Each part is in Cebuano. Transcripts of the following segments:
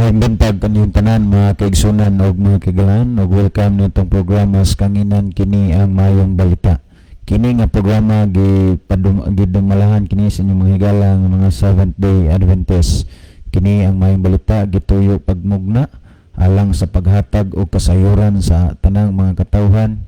Maayong buntag kaninyong tanan, mga kaigsunan og mga kahigalaan, ug welcome nitong programa sa Kanginan, kini ang Maayong Balita. Kini nga programa gidumalahan kini sa inyong mga higala nga mga Seventh Day Adventist. Kini ang Maayong Balita gituyo pagmugna alang sa paghatag og kasayuran sa tanang mga katawhan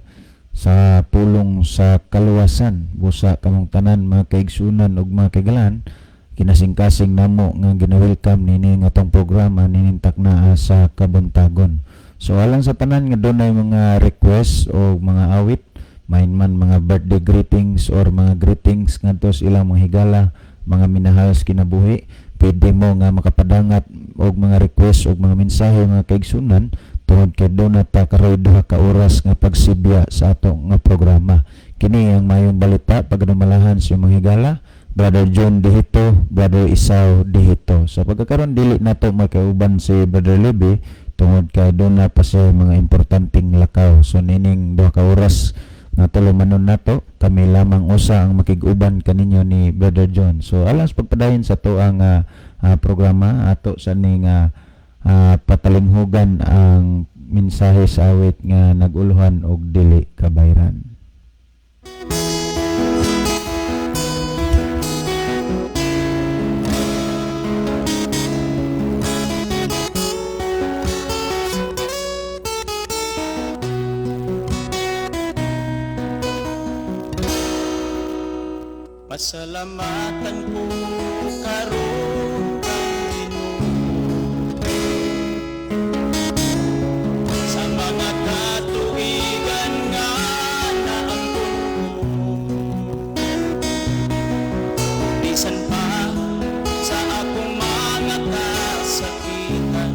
sa pulong sa kaluwasan. Busa kamong tanan, mga kaigsunan ug mga kahigalaan, kinasingkasing namo nga gina-welcome nini nga atong programa nining taknaa sa kabuntagon. So alang sa tanan nga dunay mga request o mga awit, main man mga birthday greetings or mga greetings ngadto sa ilang mga higala, mga minahal sa kinabuhi, pwede mo nga makapadangat og mga request og mga mensahe, mga kaigsunan, tungod kay duna ta karoy 2 ka oras nga pagsibya sa ato nga programa. Kini ang Maayong Balita, pagdumalahan sa mga higala, Brother John Dihito, Brother Isao Dihito. So pagkakaroon, dili nato makauban si Brother Libby tungod kay duna pa siya mga importanteng lakaw. So nining 2 ka oras nga tulumanon nato, kami lamang usa ang makig-uban kaninyo ni Brother John. So alang sa pagpadayon sa ato ang programa, ato sa ning patalinghugan ang mensahe sa awit nga "Nag-ulhan og Dili Kabayran." Pasalamatan ko karon ang Ginoo sa mga katuigan nga naangkon ko. Bisan pa sa akong mga kasakitan,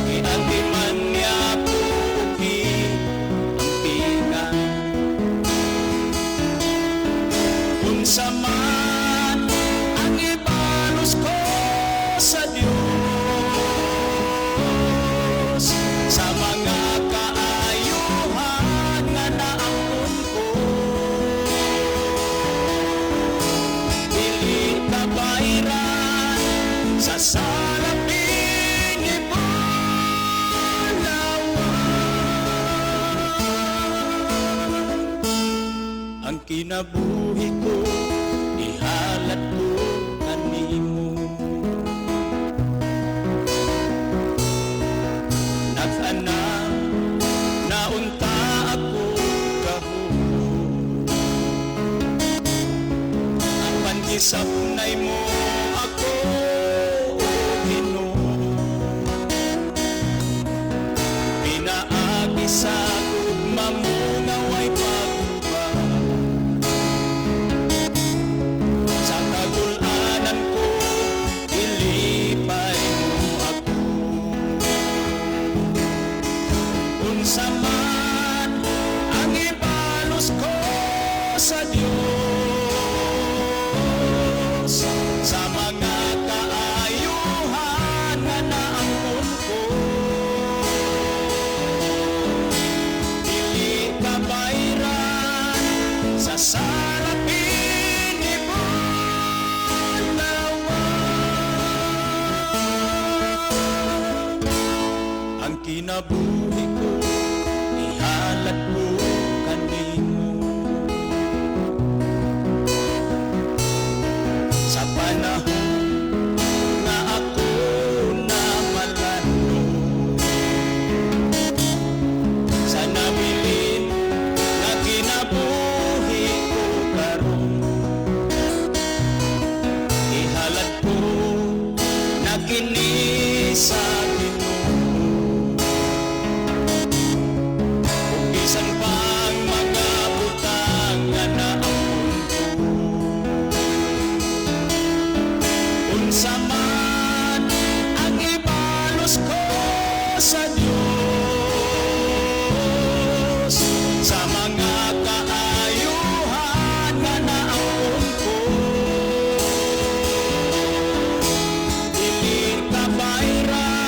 giatiman niya ko og ampingan. Unsa man ang ibalos ko sa Dios sa mga kaayuhan nga naangkon ko, dili kabayran sa salaping ibulawan. Ang kinabuhi ko, ihalad ko kanimo. Nag-anam na unta ako kahulog, apan gisapnay mo ako, o Ginoo, pinaagi sa gugma mo nga way pagguba. Sa kagul-anan ko, ilipay mo ako. Unsa man ang ibalos ko sa Dios sa mga kaayuhan nga naangkon ko, dili kabayran sa salaping ibulawan. Ang kinabuhi ko, ihalad ko kanimo. Sa panahon nga ako na malano, sa nabilin nga kinabuhi ko karon, ihalad ko na kini sa Ginoo ug bisan pang mga butang nga naangkon ko. Unsa man ang ibalos ko sa Dios sa mga kaayuhan nga naangkon ko, dili kabayran.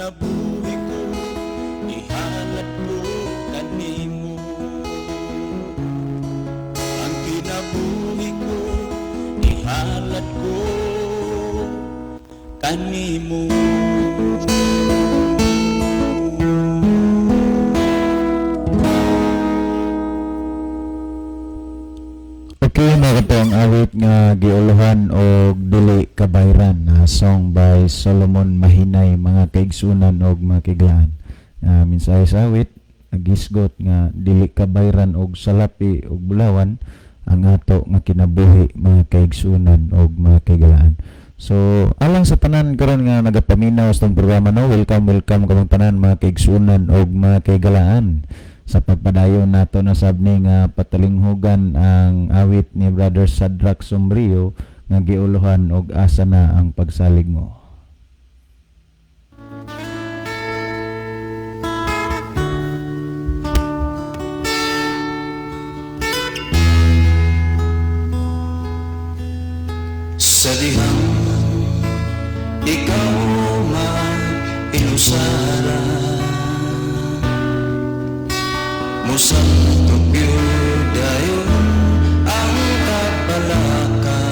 Kinabuhi ko ihalad ko kanimo. Ang kinabuhi ko ihalad ko kanimo. Okay, mao kato ang awit nga giuluhan og "Dili Kabayran" na song by Solomon Mahinay, mga kaigsunan og mga kaiglaan. Mensahe sa awit nagisgot nga dili kabayran og salapi og bulawan ang ato nga kinabuhi, mga kaigsunan og mga kaigalaan. So alang sa tanan karon nga nagapaminaw sa atong programa, no, welcome, welcome kamong tanan, mga kaigsunan og mga kaigalaan, sa pagpadayon nato na sab ni nga patalinghugan ang awit ni Brother Sadrach Sombrio nga giuluhan og "Asa Na ang Pagsalig Mo". Sa dihang ikaw mag-inusara, musantog gyud dayon ang kapalaka.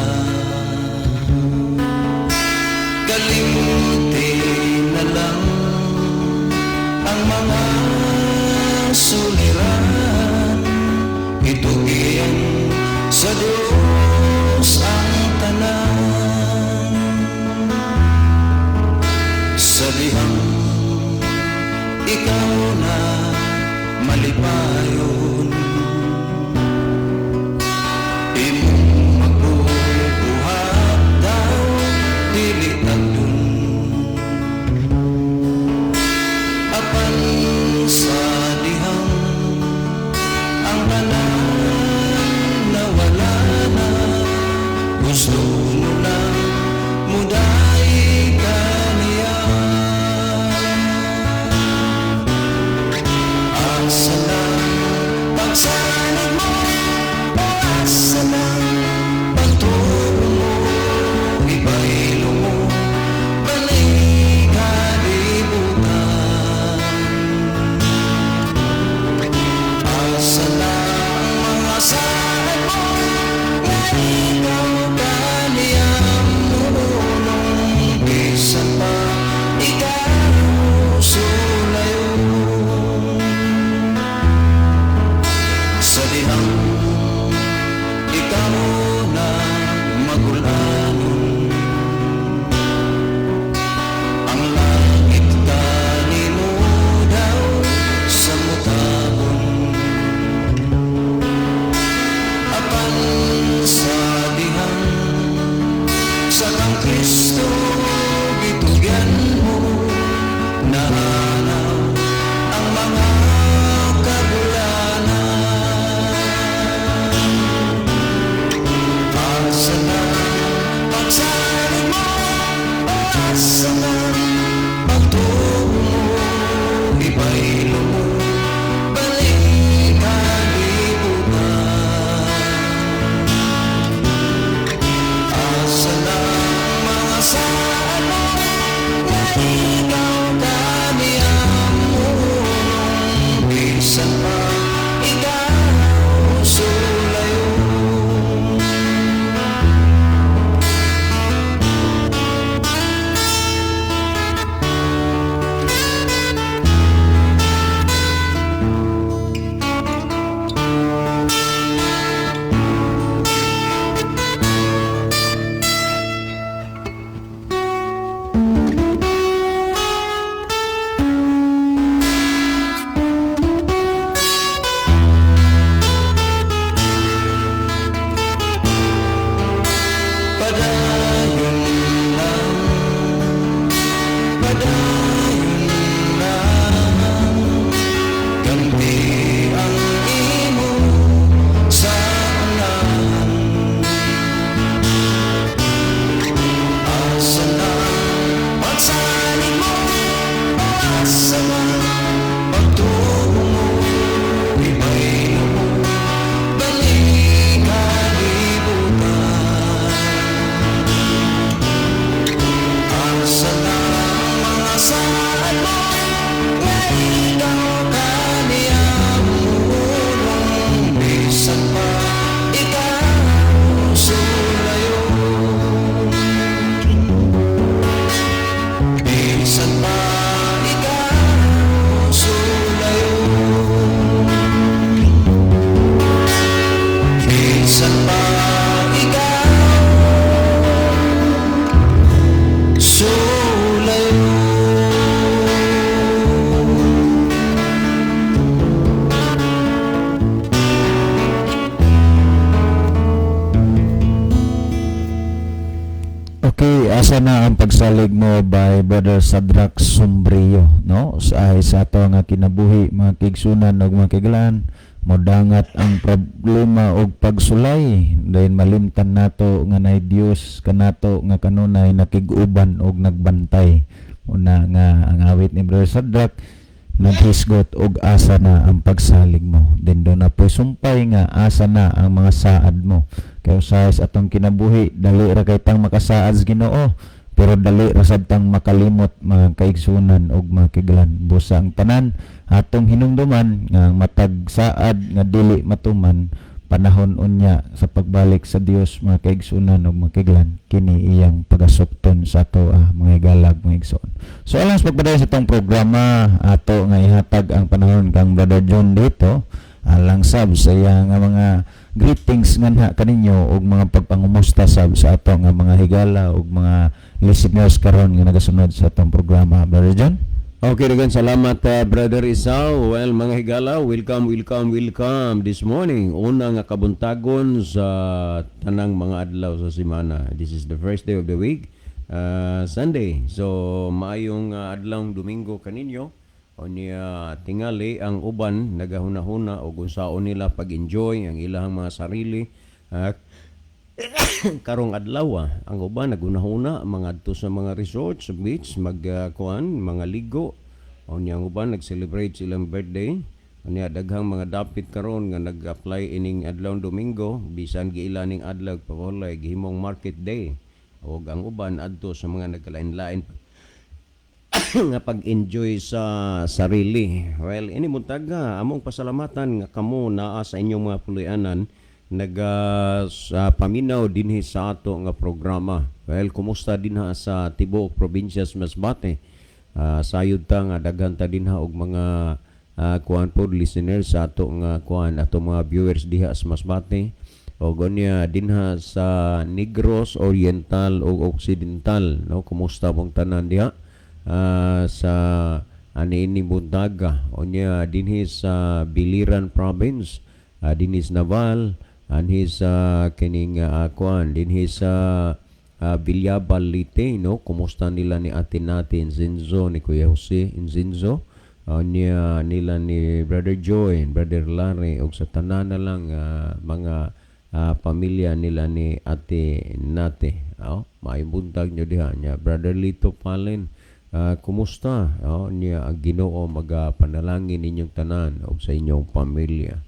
Kalimti na lang ang mga suliran, itugyan sa Diyos ang tanan. Sa dihang ikaw na malipayon, imong magbubuhat daw dili tagdon. Apan sa dihang ang tanan nawala na, gusto mo lang muday kaniya. Asa na pagsalig mo o asa na pagtuo mo? Ibaylo mo, balik kalibutan. Asa na ang mga saad mo nga ikaw kaniya mounong, bisan pa ikaw sulayon? Sa dihang ikaw na magulanon, ang langit kanimo daw sa mutabon. Apan sa dihang sa kang Kristo gitugyan mo, naanaw ang mga kabulanan. Asa na pagsalig mo o asa na pagtuo mo? Ibaylo mo, balik kalibutan. Asa na ang mga saad mo nga ikaw kaniya mounong, bisan pa ikaw sulayon? Padayon lang, padayon lang, ganti ang imo sa unahan. Asa na pagsalig mo o asa na pagtuo mo? Ibaylo mo, balik kalibutan. Asa na ang mga saad "Asa na ang Pagsalig Mo" by Brother Sadrach Sombrio, no? Sa ato nga kinabuhi, mga kaigsunan ug mga kahigalaan, modangat ang problema og pagsulay, dahil malimtan nato nga nay Dios kanato nga kanunay nakig-uban og nagbantay. Una nga ang awit ni Brother Sadrach naghisgot og "Asa na ang pagsalig mo". Then duna po'y sumpay nga "Asa na ang mga saad mo". Kay usahay sa atong kinabuhi, dali ra kay tang makasaad sa Ginoo, pero dali ra sad tang makalimot, mga kaigsunan ug mga kahigalaan. Busa ang tanan atong hinumduman nga ang matag saad nga dili matuman, panahon unya sa pagbalik sa Dios, mga kaigsunan ug mga kahigalaan, kini iyang pagasukton sa ato, mga higalag, mga igsoon. So alang sa pagpadayon sa atong programa, ato nga ihatag ang panahon kang Brother John dito alang sab sa iya nga mga greetings nganha kaninyo ug mga pagpangumusta sab sa ato nga mga higala ug mga listeners karon nga nagasunod sa atong programa. Brother John? Okay, daghang salamat, Brother Isao. Well, mga higala, welcome, welcome, welcome this morning. Una nga kabuntagon sa tanang mga adlaw sa semana. This is the first day of the week, Sunday. So, maayong adlawng Domingo kaninyo. Unya tingali ang uban nagahuna-huna og unsaon nila pag-enjoy ang ilahang mga sarili. Karong adlaw, ang uban naghuna-huna mangadto sa mga resort sa beach, mag kuan, mga ligo. Unya ang uban nag-celebrate silang birthday. Unya daghang mga dapit karon nga nag-apply ining adlaw Domingo, bisan giila ning adlaw pahuwalay, gihimong market day, ug ang uban adto sa mga nagkalain-lain nga pag-enjoy sa sarili. Well, ini buntaga, among pasalamatan nga kamo naa sa inyong mga puloy-anan, naga sa paminaw dinhi sa ato nga programa. Well, kumusta dinha sa tibuok probinsya sa Masbate? Sayod ta nga daghan ta dinha og mga kuan pod, listeners sa ato nga kuan, ato mga viewers diha sa Masbate. O unya dinha sa Negros Oriental ug Occidental, no? Kumusta mong tanan diha sa ani ini buntaga? Unya dinhi sa Biliran Province, dinhi sa Naval, anhi sa kining kuan, dinhi sa Villabal, Leyte, no? Kumusta nila ni atin natin Zinzo, ni Kuya Jose Zinzo, niya nila ni Brother Joy, Brother Larry, ug sa tanan na lang mga pamilya nila ni Ate Nate. Oh, maayong buntag nyo diha niya. Brother Lito Palen, kumusta? Oh, niya ang Ginoo magapanalangin ninyong tanan ug sa inyong pamilya.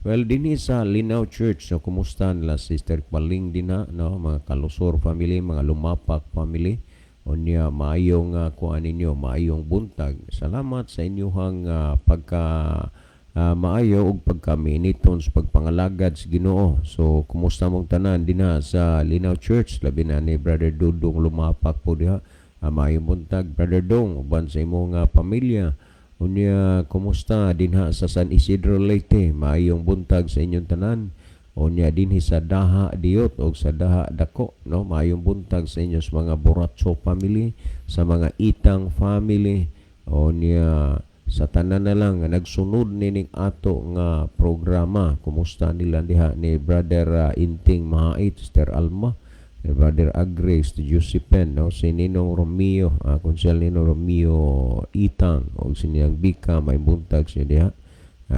Well, dinhi sa Linaw Church, so kumusta nila Sister Paling dinha, no? Mga Kalusor family, mga Lumapak family. Unya maayong kuan ninyo, maayong buntag. Salamat sa inyong pagka maayo ug pagkaminiton sa pagpangalagad sa Ginoo. So kumusta mong tanan dinha sa Linaw Church, labi na ni Brother Dudong Lumapak po diha. Maayong buntag, Brother Dong, uban sa imong pamilya. Unya kumusta dinha sa San Isidro, Leyte? Maayong buntag sa inyong tanan. Unya dinhi sa Daha Diot og sa Daha Dako, no? Maayong buntag sa inyo sa mga Boracho family, sa mga Itang family. Unya sa tanan na lang nga nagsunod nining ato nga programa. Kumusta nila diha ni Brother Inting Mahait, Sister Alma, ni Brother Agres, si Josephine, no? Si Ninong Romeo, Konsel Ninong Romeo Itang, o si Niyang Bika, may buntag siya diha.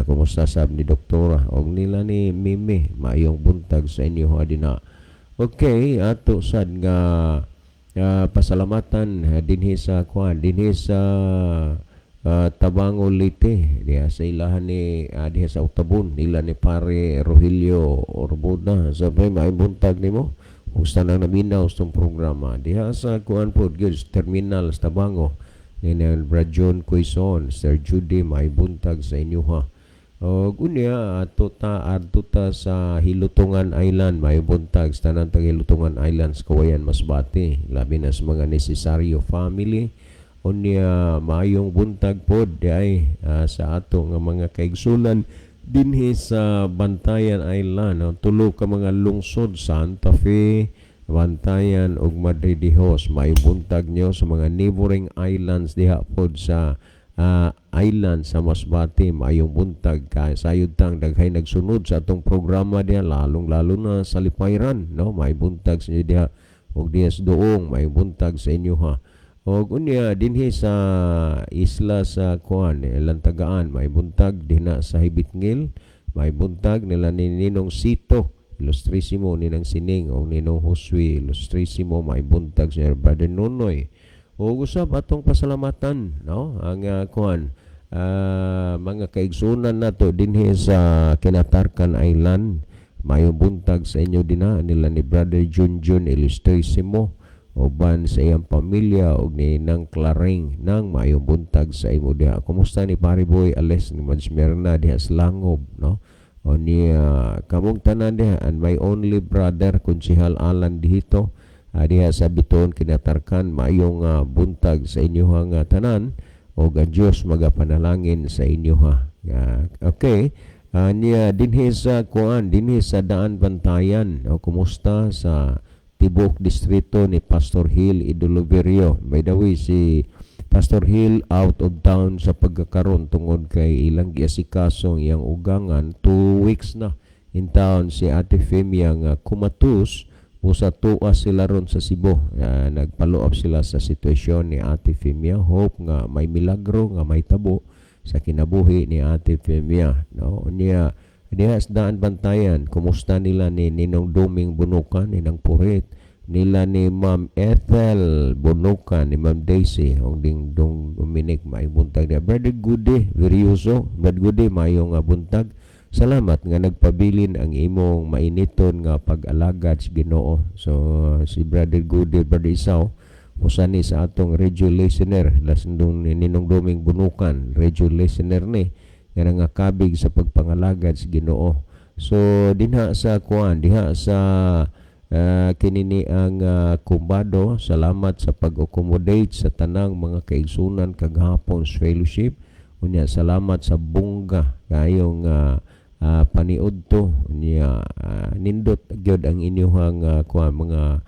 Kumusta sab ni Doktora, og nila ni Mimi, maayong buntag sa inyo dinha. Okay, ato sad nga pasalamatan dinhi sa kuan, dinhi sa Tabango, Leyte, diha sa ilahan ni diha sa Utabon nila ni Pare Rogelio Orboda. Sa may maayong buntag nimo. Kumusta nang naminaw sa itong programa diha sa kuan pod gyud terminal sa Tabango ni Brad John Quezon, Sir Judy, may buntag sa inyo ha. Og unya ato ta sa Hilutungan Island, may buntag sa tanan tag Hilutungan Island sa Kawayan, Masbate, labi na sa mga Necesaryo family. Unya maayong buntag pod diay sa ato nga mga kaigsunan dinhi sa Bantayan Island, no? Tulo ka mga lungsod, Santa Fe, Bantayan ug Madre de Dios. Maayong buntag nyo sa mga neighboring islands diha pod sa island sa Masbate. Maayong buntag kay sayod tang daghay nagsunod sa atong programa diha, lalong lalo na sa Lipayran, no? Maayong buntag sa inyo diha. Ug diha sa Duong, maayong buntag sa inyo ha. Og unya dinhi sa isla sa kuan, Lantagaan, maayong buntag dinha sa Hibitngil, maayong buntag nila ni Ninong Sito Ilustrisimo, Ninang Sining o Ninong Josue Ilustrisimo, maayong buntag sa Brother Nonoy. O usab atong pasalamatan, no, ang kuan, mga kaigsunan nato dinhi sa Kinatarkan Island. Maayong buntag sa inyo dinha nila ni Brother Junjun Ilustrisimo uban sa iyang pamilya og ni Nang Claring nang, maayong buntag sa imo diha. Kumusta ni Pare Boy Ales ni Madsmerna diha sa Langob, no? O ni kamong tanan diha and my only brother, Konsihal Alan dihito, diha sa Bitoon, Kinatarkan, maayong buntag sa inyo nga tanan og ang Dios magapanalangin sa inyo ha. Okay. Niya dinhi sa kuan, dinhi sa Daan Bantayan, o kumusta sa tibok distrito ni Pastor Hill Idoloverio. By the way, si Pastor Hill out of town sa pagkakaroon tungod kay ilang giasikaso ang iyang ugangan. 2 weeks na in town si Ate Femia nga kumatus o sa tuwa sila ron sa Cebu. Nagpalo up sila sa sitwasyon ni Ate Femia. Hope nga may milagro nga may tabo sa kinabuhi ni Ate Femia, no? Niya diha sa Daan Bantayan, kumusta nila ni Ninong Duming Bunukan, Ninang Purit, nila ni Ma'am Ethel Bunukan, ni Ma'am Daisy, og ding Dong Dominic, maayong buntag niya. Brother Goody, Veryoso, Brother Goody, maayong buntag. Salamat nga nagpabilin ang imong mainiton nga pag-alagad sa Ginoo. So si Brother Goody, Brother Isaw, usa ni sa atong radio listener, lasndong ni Ninong Duming Bunukan, radio listener ni nga nangakabig sa pagpangalagad sa Ginoo. So dinha sa kuan, diha sa kinini ang kumbado, salamat sa pag-accommodate sa tanang mga kaigsunan kagahapon sa fellowship. Unya salamat sa bongga kayong paniudto. Unya nindot gyud ang inyong kuan, mga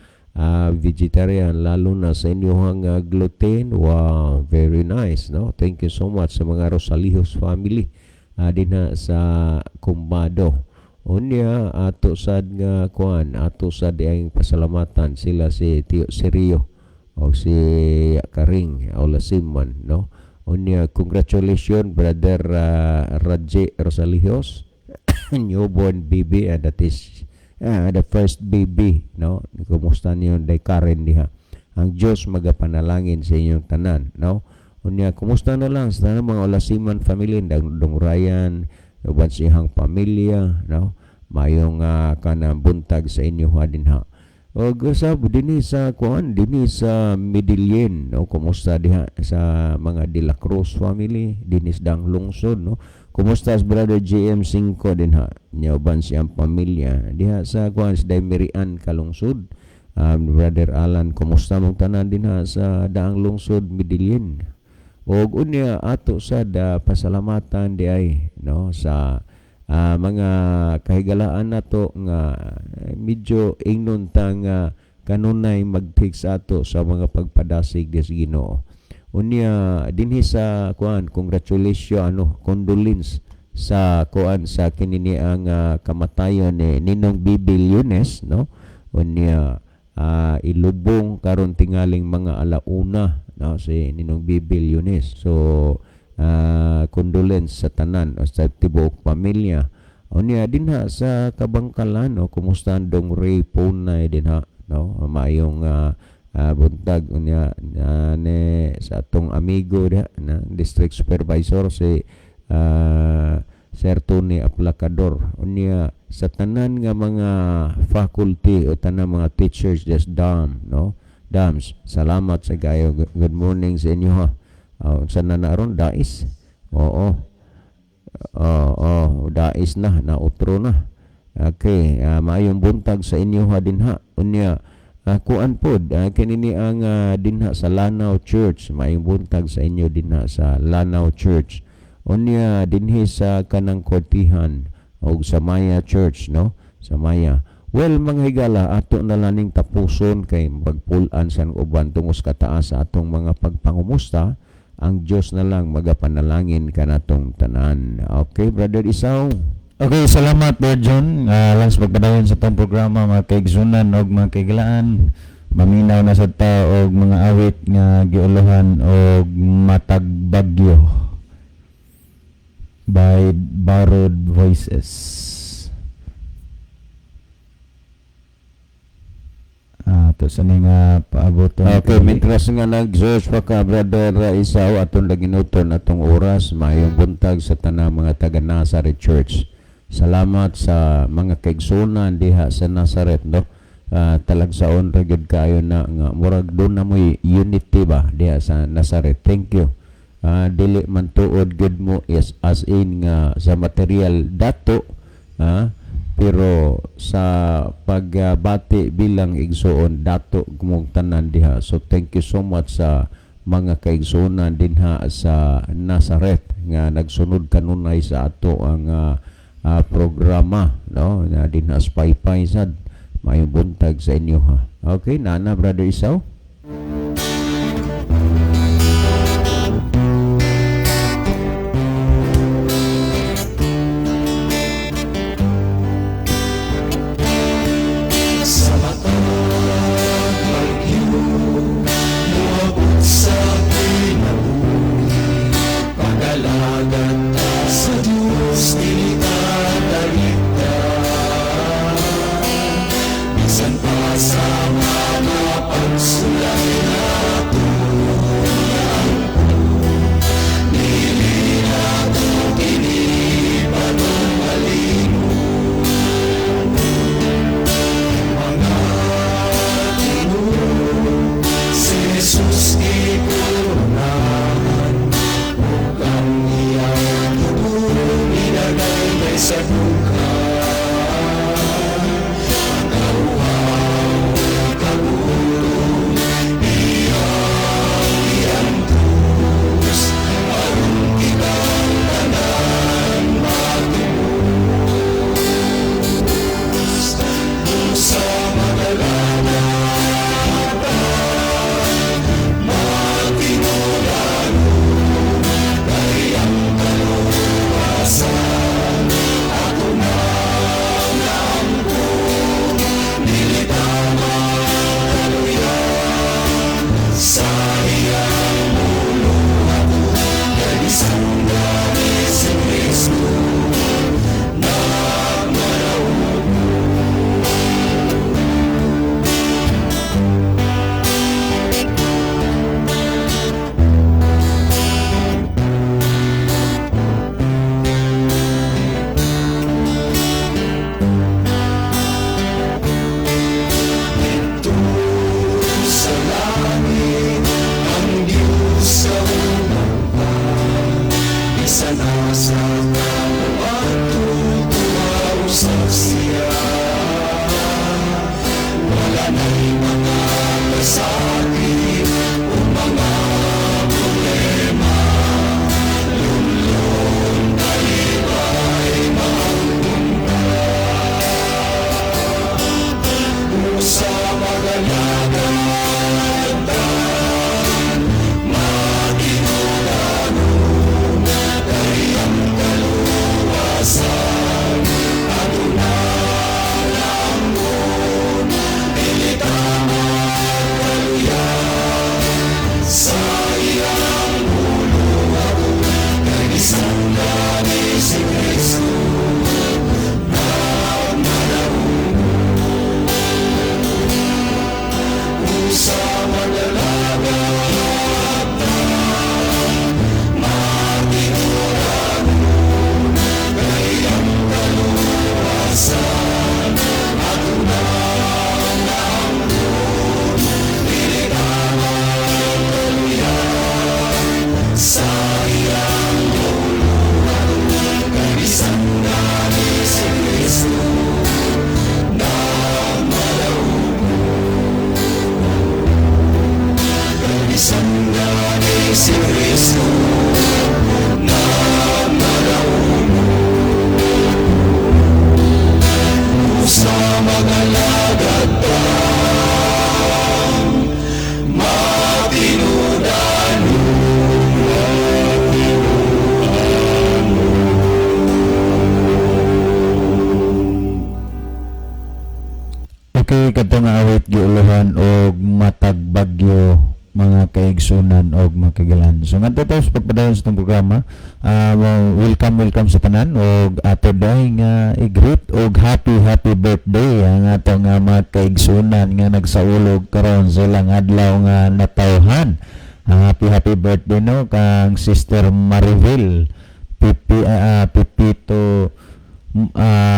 vegetarian, lalo na sa inyong gluten. Wow, very nice, no? Thank you so much sa mga Rosalijos family dinha sa Kumbado. Unya ato sad nga kuan, ato sad ang pasalamatan sila si Tio Sirio o si Karing o Lasiman, no? Unya congratulations, Brother Raji Rosalijos, newborn baby, and that is the first baby, no? Kumusta niyo day Karen diha? Ang Dios magapanalangin sa inyong tanan, no? Unya kumusta na lang sa tanang mga Olasiman family, dang Dong Ryan uban sa iyang pamilya, no? Mayong kanang buntag sa inyo ha dinha. Og usab dinhi sa kuan, dinhi sa Medellin, no? Kumusta diha sa mga De La Cruz family dinhi sa Dang Lungsod, no? Kumusta sa Brother JM 5 dinha nya uban siyang pamilya diha sa kuan, sa Daimerian Kalungsod? Brother Alan, kumusta mong tanan dinha sa Daang Lungsod, Medellin? Og unya ato sad pasalamatan di ay, no, sa mga kahigalaan nato nga medyo ingnon ta nga kanunay mag-text ato sa mga pagpadasig di sa Ginoo. Unya dinhi sa kuan, congratulations, ano, condolence sa kuan, sa kinini ang kamatayon ni Ninong Bibi Lunes, no? Unya ilubong karon tingaling mga alauna, no, si Ninong Bibi Lunes. So condolence sa tanan o sa tibuok pamilya. Unya dinha sa Kabangkalan, no, kumusta ang Dong Ray Punay dinha, no? Maayong buntag. Unya ne sa atong amigo diha na district supervisor, si Sir Tony Aplacador. Unya sa tanan nga mga faculty o tanan mga teachers des dam, no, dams, salamat sa kayo. Good morning sa inyo ha. Unsa na ron dais? Oo, dais na, nautro na. Okay, maayong buntag sa inyo ha dinha. Unya kuan pod, kinini ang dinha sa Lanao Church. Maayong buntag sa inyo dinha sa Lanao Church. Unya dinhi sa kanang Kortihan og sa Maya Church, no? Sa Maya. Well, mga higala, ato na laning tapuson kay magpulan sa uban tungos kataas sa atong mga pagpangumusta. Ang Dios na lang magapanalangin kanatong tanan. Okay, Brother Isaw. Okay, salamat, Brother John. Lang sa pagpadayon sa atong programa, mga kaigsunan og mga kaigalaan. Maminaw na sad ta og mga awit nga giuluhan og "Matag Bagyo" by Borrowed Voices. Ah, to sa ni nga paaboton. Okay, mientras nga nag-search pa ka, Brother Isaw, atong laginuton atong oras. Maayong buntag sa tanang mga taga Nazareth Church. Salamat sa mga kaigsunan diha sa Nazareth, no? Talagsaon ra gyud kaayo na nga murag doon na mo'y unity ba diha sa Nazareth. Thank you. Dili man tuod gyud mo is as in nga sa material dato, pero sa pagbati bilang igsuon, dato mong tanan diha. So thank you so much sa mga kaigsuonan dinha sa Nazareth nga nagsunod kanunay sa ato ang programa, no, na dinha sa Paypay sad. Maayong buntag sa inyo ha. Okay, nana, Brother Isaw. Sa matag bagyo, moabot sa kinabuhi, pag-alagad ta sa Diyos, dili ta talikdan. Bisan pa sa mga pagsulay nato, dili nato kini panumalingon. Mga tinuod, si Jesus gikoronahan, ug ang iyang dugo ginagaybay sa dughan. Ang kauhaw, kagutom, iyang giantos, aron kitang tanan matumos. Busa mag-alagad ta, matinudanon, kay ang kaluwasan ato nang naangkon. Dili ta magkaluya sa iyang buluhaton, kay bisan gani si Kristo nagmanaog. Didto sa langit ang Diyos sa umangpan, bisan asa ka moadto, usab siya. Wala na'y mga kasakit o mga problema, lunlon, kalipay, maangkon ta. Sa mag-alagad ta, matinudanon, kay ang kaluwasan ato nang naangkon. Dili ta magkaluya sa iyang buluhaton, kay bisan gani si Kristo nagmanaog. Sa mag-alagad ta, matinudanon, kay ang kaluwasan ato nang naangkon. Dili ta magkaluya sa iyang buluhaton, kay bisan gani si Kristo nagmanaog. Kay bisan gani si Kristo nagmanaog. Sa mag-alagad ta, matinudanon. Okay, kadto nga awit giuluhan og Mga kaigsunan og mga kaigalan. So ngadto ta sa pagpadayon sa itong programa, well, welcome, welcome sa tanan og ato dahil nga i-greet og happy happy birthday ang atong nga mga kaigsunan nga nagsaulog karon sa ilang adlaw nga natawhan. Happy happy birthday, no, kang Sister Mariville Pipi, Pipito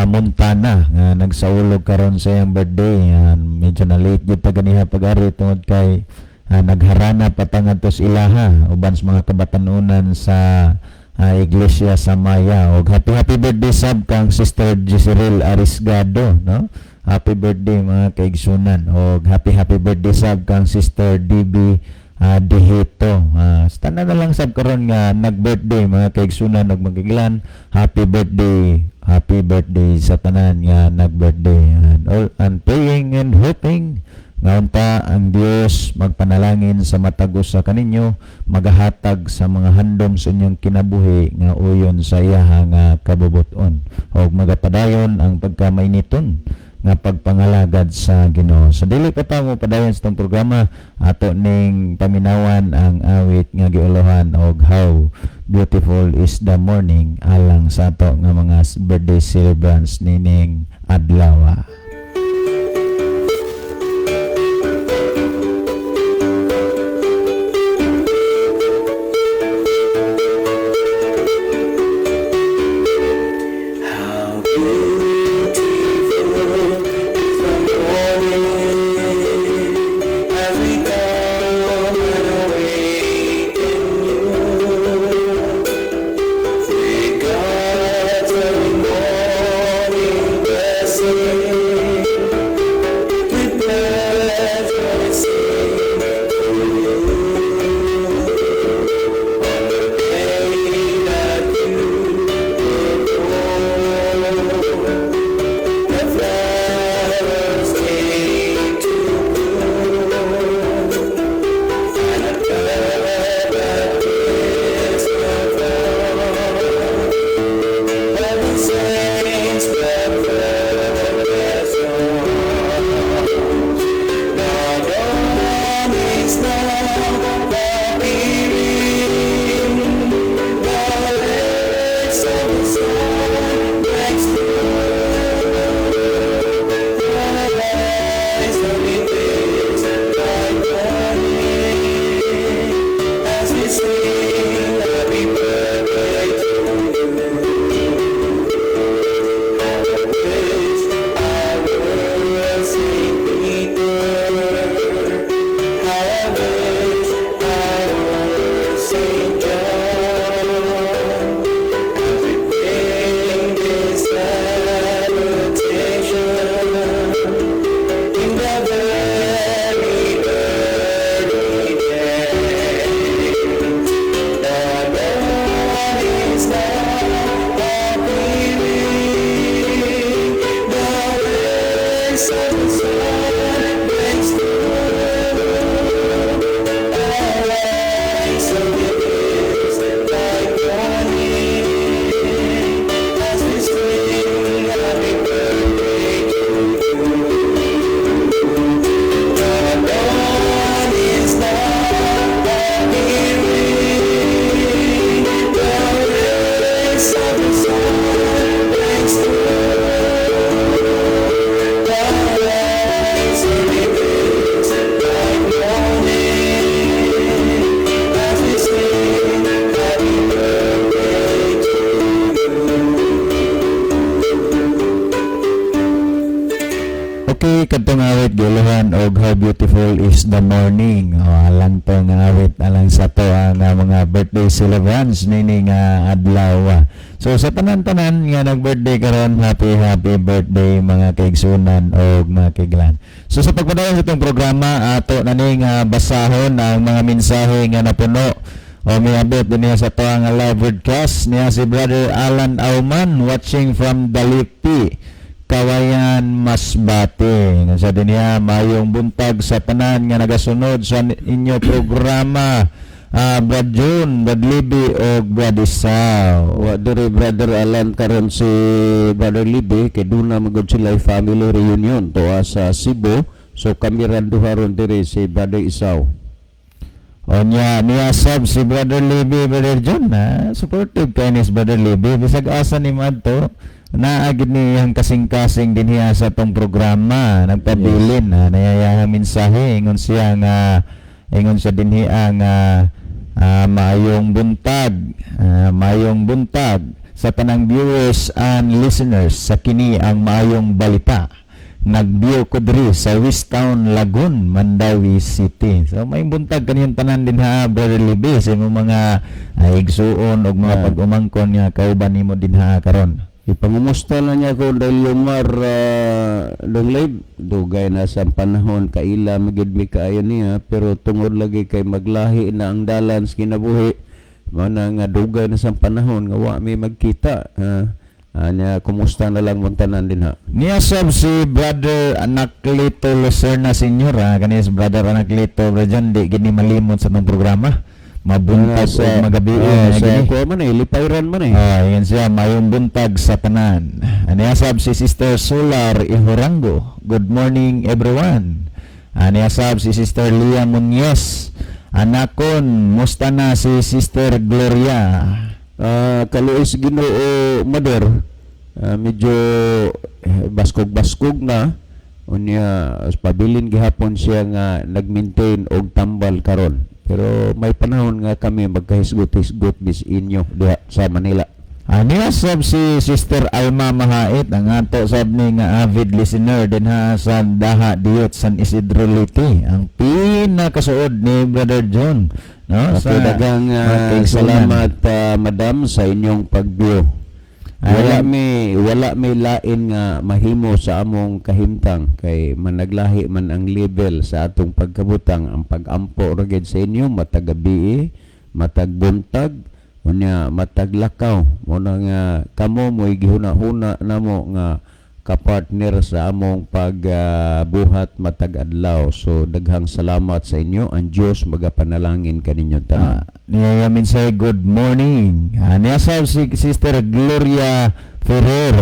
Montana nga nagsaulog karon sa iyang birthday. Yan, medyo na late gyud ta ganiha pag-ari tungod kay nagharana pa ta ngadto sa ilaha uban sa mga kabatanunan sa Iglesia sa Maya. Og happy happy birthday sab kang Sister Gisirel Arisgado, no? Happy birthday, mga kaigsunan. Og happy happy birthday sab kang Sister DB Dihito. Tanan na lang sab karon nga nag-birthday, mga kaigsunan ug magiglan. Happy birthday. Happy birthday sa tanan nga nag-birthday. And all and praying and hoping nga unta ang Dios magpanalangin sa matag usa kaninyo, magahatag sa mga handom sa inyong kinabuhi nga uyon sa iyaha nga kabubuton ug magapadayon ang pagkamainiton nga pagpangalagad sa Ginoo. So dili pa ta mo padayon sa itong programa, ato ning paminawan ang awit nga giulohan og "How Beautiful Is the Morning" alang sa ato nga mga birthday celebrants nining adlaw. How beautiful is the morning as we come and awaken you. With God's early morning blessing, with pleasure sing to you. On the day that you were born, the flowers came to bloom, and a bird kissed the ground. When the saints prepared their songs, the dawn is now appearing, the rays of the sun breaks through. Arise, it is like morning, as we sing happy birthday to you. How I wish I were Saint Peter. How I wish I were Saint John. As we bring this salutation in the very early day. The dawn is now appearing, the rays of the sun breaks through. Arise, so it is like morning, as we sing happy birthday to you. The dawn is now appearing, the rays of the sun breaks through. Arise, so it is like morning, as we sing happy birthday to you. Okay, kadtong awit giulohan og "How Beautiful Is the Morning". O, alang to nga awit alang sa to ang mga birthday celebrants nini nga adlaw. So sa tanan-tanan nga nag-birthday karon, happy happy birthday, mga kaigsunan og mga kaiglan. So sa pagpadayon sa itong programa, ato na ning basahon ang mga mensahe nga napuno o miabot din niya sa to ang live broadcast niya, si Brother Alan Auman, watching from Dalipi, Kawayan, Masbate. Nga sa din niya, mayong buntag sa tanan nga nagasunod sa inyo programa. Brad June, Brad Libby o Brad Isaw. Wa diri, Brother Alan, karon si Brother Libby kay duna magud sila family reunion tuwa sa Cebu. So kami ra duha ron diri, si Brother Isaw. Onya niya sab si Brother Libby, Brother John, na supportive kay ni Brother Libby bisag asa ni madto, naa gid ni iyang kasing-kasing dinhiya sa tong programa, nagpabilin na nayayahang mensahe. Ingon siya dinhiya nga maayong buntag, maayong buntag sa tanang viewers and listeners sa kini ang Maayong Balita. Nag-view ko diri sa Westown Lagoon, Mandaue City. So may buntag kaniyong tanan din ha, Brother Libby, sa imong mga igsuon og mga pag-umangkon nga kauban nimo din ha karon. Ipangumusta na niya ko dahil Yomar Dong Live, dugay na sa panahon kaila magid mi kaayo niya, pero tungod lagi kay maglahi na ang dalan sa kinabuhi, mao na nga dugay na sa panahon nga wa mi magkita. Anya kumusta na lang mong tanan din ha. Niya sab si Brother Anacleto Lucerna Senior, ha, kani si Brother Anacleto, Brother John, di gini malimot sa atong programa. Mabuntag Sa og magabi oh, na sa gini. kuha man eh, lipayran man eh. Ah, yan siya, mayong buntag sa tanan. Aniya sab si Sister Solar Ihorango. Good morning, everyone. Aniya sab si Sister Leah Muñez. Anakon, musta na si Sister Gloria? Kaluoy sa Ginoo, Mother. Medyo baskog-baskog na. Unya pabilin gihapon siya nga nag-maintain og tambal karon. Pero may panahon nga kami magkahisgot-hisgot bis inyo diha sa Manila. Aniya sab si Sister Alma Mahait, ang ato sab ni nga avid listener din ha sa Daha Diot, San Isidro, Leyte, ang pinakasuod ni Brother John, no? Okay, daghang mga kaigsunan. salamat, madam, sa inyong pag-view. Wala may lain nga mahimo sa among kahimtang kay managlahi man ang level sa atong pagkabutang. Ang pag-ampo ra gyud sa inyo matag gabi, matag buntag, unya matag lakaw. Mo na nga kamo mo'y gihuna-huna namo nga kapartner sa among pagbuhat matag adlaw. So daghang salamat sa inyo. Ang Dios magapanalangin kaninyo tanan. Niya say good morning. Niya sab si Sister Gloria Ferrer.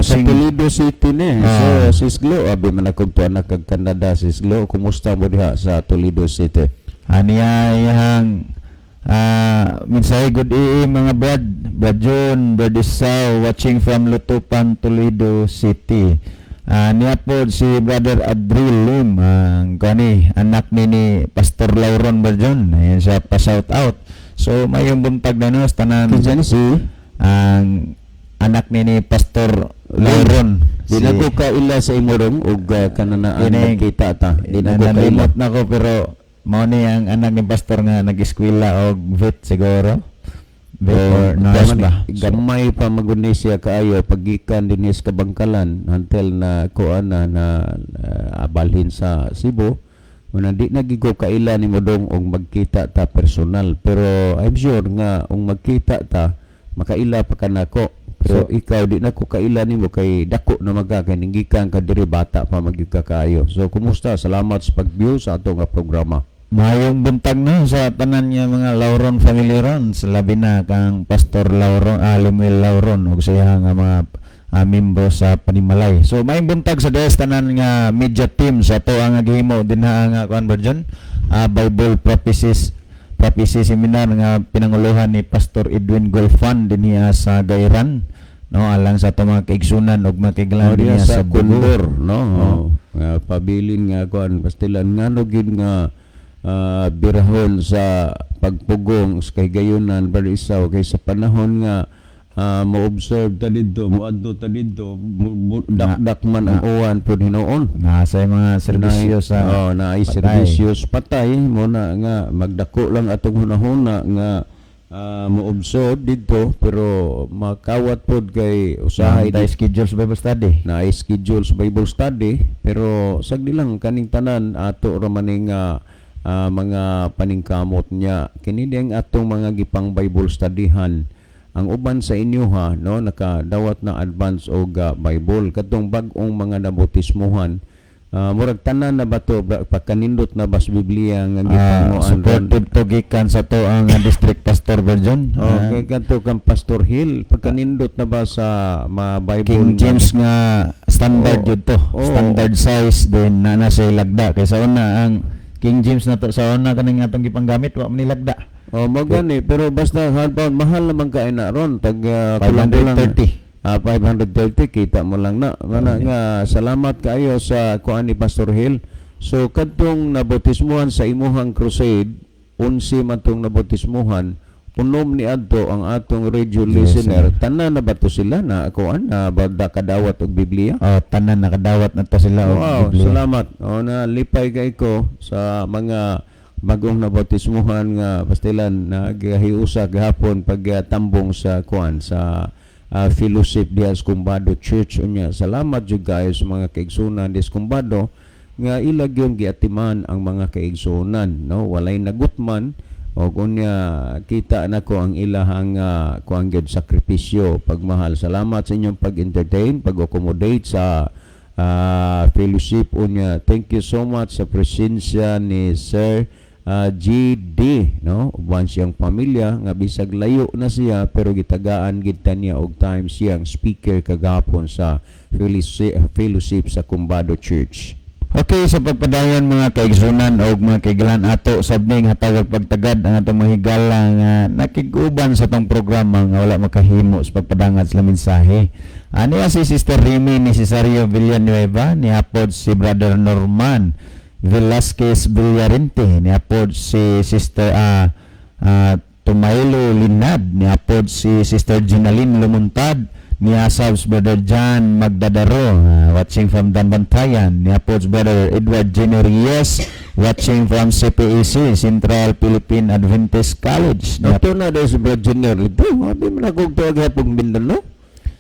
Sa Toledo City ni. So Sis Glo, abi man akong tuwa na kag Canada, Sis Glo. Kumusta mo diha sa Toledo City? Niya iyang mensahe, good evening mga brad. Brad John, Brad Isao, watching from Lutupan, Toledo City. Niya po si Brother Adril Lim, ang kani anak ni Pastor Lauron, Brad John. Ayan siya pa shout out. So mayong buntag na no sa tanan. Kinsa ni si? Ang anak ni Pastor Lauron. Di na ko kaila sa imong og kananaan nagkita ta. Di na ko kaila. Nalimot na ko, pero mao ni ang anak ni pastor nga nag-eskwela og vet siguro. Vet or nurse ba? Gamay pa maguni siya kaayo pagikan dinhi sa Kabangkalan until na kuan na na abalhin sa Cebu. Una di na gyud ko kaila ni dong og magkita ta personal, pero I'm sure nga ung magkita ta makaila pa kanako. Pero ikaw di na ko kaila nimo kay dako na maga kay ninggikan ka diri, bata pa magyud ka kaayo. So kumusta? Salamat sa pag-view sa ato nga programa. Mayong buntag na sa tanan niya mga Lauron family ron, sa labi na kang Pastor Lauron, Lemuel Lauron ug sa iya nga mga membro sa Panimalay. So mayong buntag sa des tanan nga media team sa ato ang gihimo dinha nga kuan version Bible Prophecies Prophecy Seminar nga pinanguluhan ni Pastor Edwin Golfan dinhiya sa Gairan, no, alang sa ato mga kaigsunan ug mga kaiglan Oh, diha dinhiya sa sa Bugo. Kundor, no? Oh. Nga pabilin nga kuan pastilan ngano gid nga birahon sa pagpugong sa kahigayunan, Brother Isaw, kay sa panahon nga mo-observe ta didto, moadto ta didto, dakdak man ang uwan pud hinuon. Nasa mga serbisyo sa oh, naay patay. serbisyo sa patay mo na nga magdako lang atong hunahuna nga mo-observe didto, pero makawat pod kay usahay Naay schedule sa Bible study. Na schedule sa Bible study, pero sagdi lang kaning tanan ato ra maning mga paningkamot niya kini ding atong mga gipang Bible studyhan. Ang uban sa inyo ha, no, nakadawat na advance og Bible katong bag-ong mga nabautismuhan. Murag tanan na ba to pagkanindot na ba sa Biblia nga gipanguan? Supportive to gikan sa to ang district pastor version. Oh, kay kadto kang Pastor Hill, pagkanindot na ba sa mga Bible? King James nga standard Oo. yun to. Oo. Standard size din na nasa lagda kay sa una ang King James na to sa una, kaning atong gipanggamit, wa man nilagda. Oh, mo gani, pero basta hardbound, mahal naman kay na ron tag kulang-kulang. 530. Ah, 530, kita mo lang na. Mana nga salamat kaayo sa kuan ni Pastor Hill. So kadtong nabautismuhan sa imuhang crusade, 11 man tong nabautismuhan, unom ni adto ang atong radio listener. Tanan na ba to sila na kuan na ba kadawat og Biblia? Oh, tanan nakadawat na to sila og Wow, Biblia. salamat. O na lipay kay ko sa mga bagong nabautismuhan nga pastilan naghiusa gahapon pagtambong sa kuan sa fellowship diha sa Kumbado Church. Unya salamat jud kaayo sa mga kaigsunan diha sa Kumbado nga ila gyud giatiman ang mga kaigsunan, no, walay nagutman. Og unya kita nako ang ilahang kuan gyud, sakripisyo, pagmahal. Salamat sa inyong pag-entertain, pag-accommodate sa fellowship. Unya thank you so much sa presensya ni Sir GD, no, uban siyang pamilya nga bisag layo na siya pero gitagaan gid ta niya og time siyang speaker kagahapon sa fellowship sa Kumbado Church. Okay, sa pagpadayon, mga kaigsunan og mga kaigalan, ato sab ning hatag pagtagad ang atong mga higala nga nakig-uban sa atong programa nga wala makahimo sa pagpadangat sa mensahe. Ani si Sister Remy Necesario Villanueva, ni hapod si Brother Norman Velasquez Villarente, ni hapod si Sister Tumaylo Linad, ni hapod si Sister Ginaline Lumuntad, ni Asabs Brother John Magdadaro, watching from Dambantayan, ni Apods Brother Edward Generiyes, watching from CPAC, Central Philippine Adventist College, ni, Nato na dahil si Brad Junior ito. Abi man akong tuwag hapong Mindanao.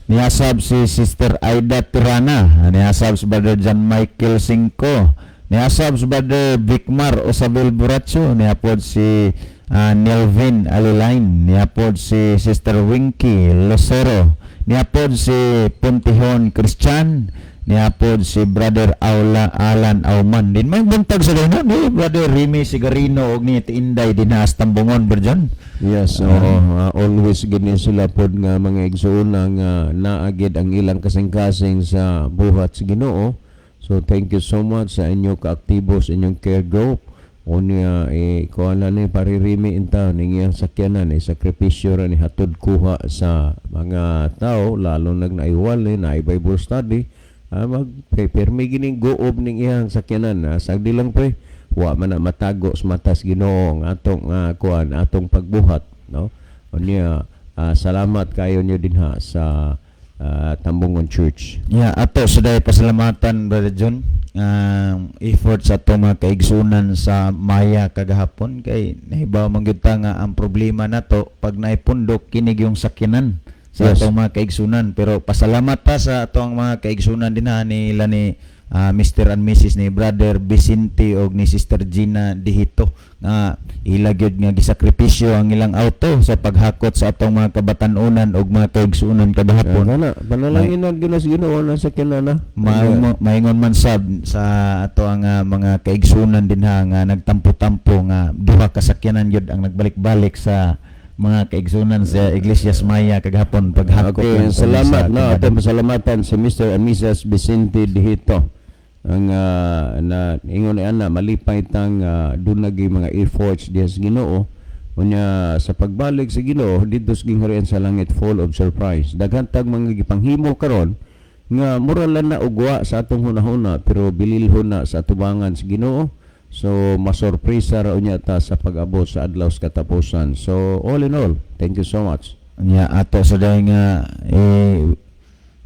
Ni Asab si Sister Aida Tirana, ni Asab si Brother John Michael Cinco, ni Asab si Brother Vicmar Osabel Buracho, ni Apod si Nelvin Alilain, ni Apod si Sister Winky Lucero, ni Apod si Pontihon Christian, ni Apod si Brother Aula Alan Auman. Din may buntag sa gano'n, ni Brother Remy Sigarino og ni Tinday dinahas Tambungon, Brother. Yes, oo. Always gini sila pod nga mga igsoon nga naagid ang ilang kasing-kasing sa buhat sa Ginoo. So thank you so much sa inyo kaaktibo sa inyong care group. Unya eh kuan na ni paririmi in town ning iyang sakyanan, eh sakripisyo ra ni hatod kuha sa mga tao, lalo nag naiwali na Bible study, mag pirmi gining goob ning iyang sakyanan. Sagdi lang pre, wa man na matago sa matas Ginoo ang atong kuan, atong pagbuhat, no. Unya salamat kayo niyo dinha sa Tambungon Church. Yeah, ato sa day pasalamatan, Brother John, ang effort sa atong mga kaigsunan sa Maya kagahapon kay nahibaw man gyud ta nga ang problema nato pag naipundok kinig yung sakyanan sa atong mga kaigsunan. Pero pasalamat ta sa atong mga kaigsunan dinha nila ni Mr. and Mrs. ni Brother Vicente og ni Sister Gina Dihito nga ila gyud nga gisakripisyo ang ilang auto sa paghakot sa atong mga kabatan-unan og mga kaigsunan kagahapon. Kana panalangin na gyud na sa Ginoo na sakyanan na. Maingon man sab sa ato ang mga kaigsunan dinha nga nagtampo-tampo nga duha ka sakyanan gyud ang nagbalik-balik sa mga kaigsunan sa Iglesias Maya kagahapon paghakot Okay, lang po salamat sa no. Kagahapon. Atong pasalamatan si Mr. and Mrs. Vicente Dihito. Ang na ingon ni ana malipay tang dunay mga efforts diha sa Ginoo. Unya sa pagbalik sa Ginoo didto sa gingharian sa langit, full of surprise. Daghan tag mga gipanghimo karon nga mura lang na ugwa sa atong hunahuna pero bililhon na sa atubangan sa Ginoo. So masorpresa ra unya ta sa pag-abot sa adlaw sa katapusan. So all in all, thank you so much. Nya ato sa day nga eh,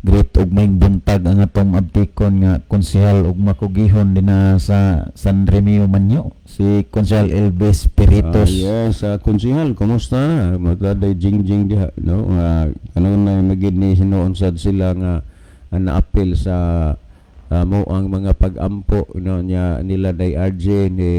great og maayong buntag ang atong abtikon nga konsehal ug makugihon dinha sa San Remio Manyo, si Konsehal Elvis Peritos. Ah, yes, konsehal, kumusta? Magladay jing-jing diha, no? Nga kanunay magid ni sinuon sad sila nga naapil sa mo ang mga pag-ampo, no, niya nila day RJ ni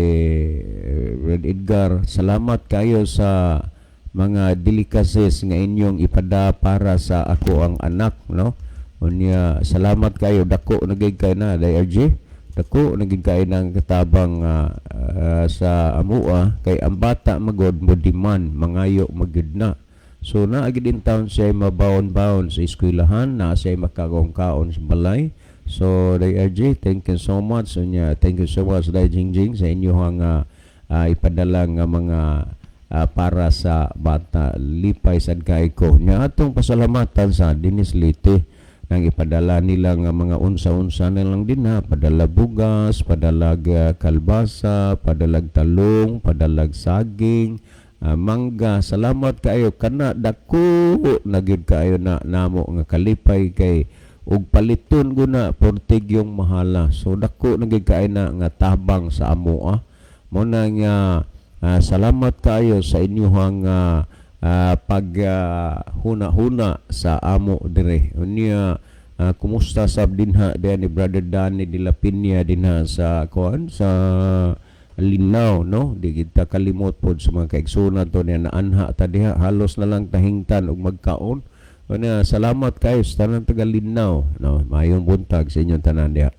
Red Edgar. Salamat kayo sa mga delicacies nga inyong ipada para sa ako ang anak, no? Unya salamat kayo, dako na gid kay na day RJ. Dako na gid kay ng katabang sa amua kay ang bata magod mo demand mangayo magyud na. So naa gid in town siya mabaon-baon sa eskwelahan, naa siya makagong kaon sa balay. So Day RJ, thank you so much. Unya, thank you so much, Day Jingjing, sa inyong ipadala nga mga para sa bata. Lipay sad kay ko. Nya atong pasalamatan sa Dinis Leyte nang ipadala nila nga mga unsa-unsa na lang din ha, padala bugas, padalag kalbasa, padalag talong, padalag saging, mangga. Salamat kaayo. Kana dako na gyud kaayo na namo nga kalipay kay ug paliton guna portigyong mahala. So dako na gyud kaayo na nga tabang sa amoa. Mo na nga salamat kaayo sa inyuhang pag huna-huna sa amo dire. Unya, kumusta sab dinha diha ni Brother Danny de la Peña dinha sa kuan sa Linaw, no? Di kita kalimot pod sa mga kaigsunan to niya naanha ta diha, halos na lang tahingtan og magkaon. Unya, salamat kayo sa tanang taga Linaw, no? Maayong buntag sa inyong tanan diha.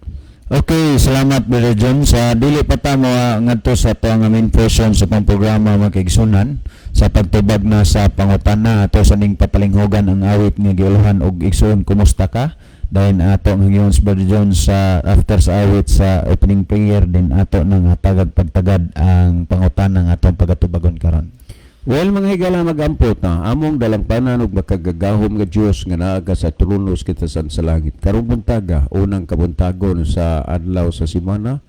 Okay, salamat, Brother John. Sa dili pa ta mo ngadto sa ato ang main portion sa pang programa, mga kaigsunan, sa pagtubag na sa pangutana, ato sa ning papalinghogan ang awit nga giuluhan og "Igsoon Kumusta Ka". Dayon ato ang higayon si Brother John sa after sa awit sa opening prayer din, ato nang hatagag pagtagad ang pangutana nga atong pagatubagon karon. Well, mga higala, magampot na among dalangpanan ug makagagahom nga Dios nga naa ka sa trono sa kitasan sa langit. Karong buntaga, unang kabuntagon sa adlaw sa semana,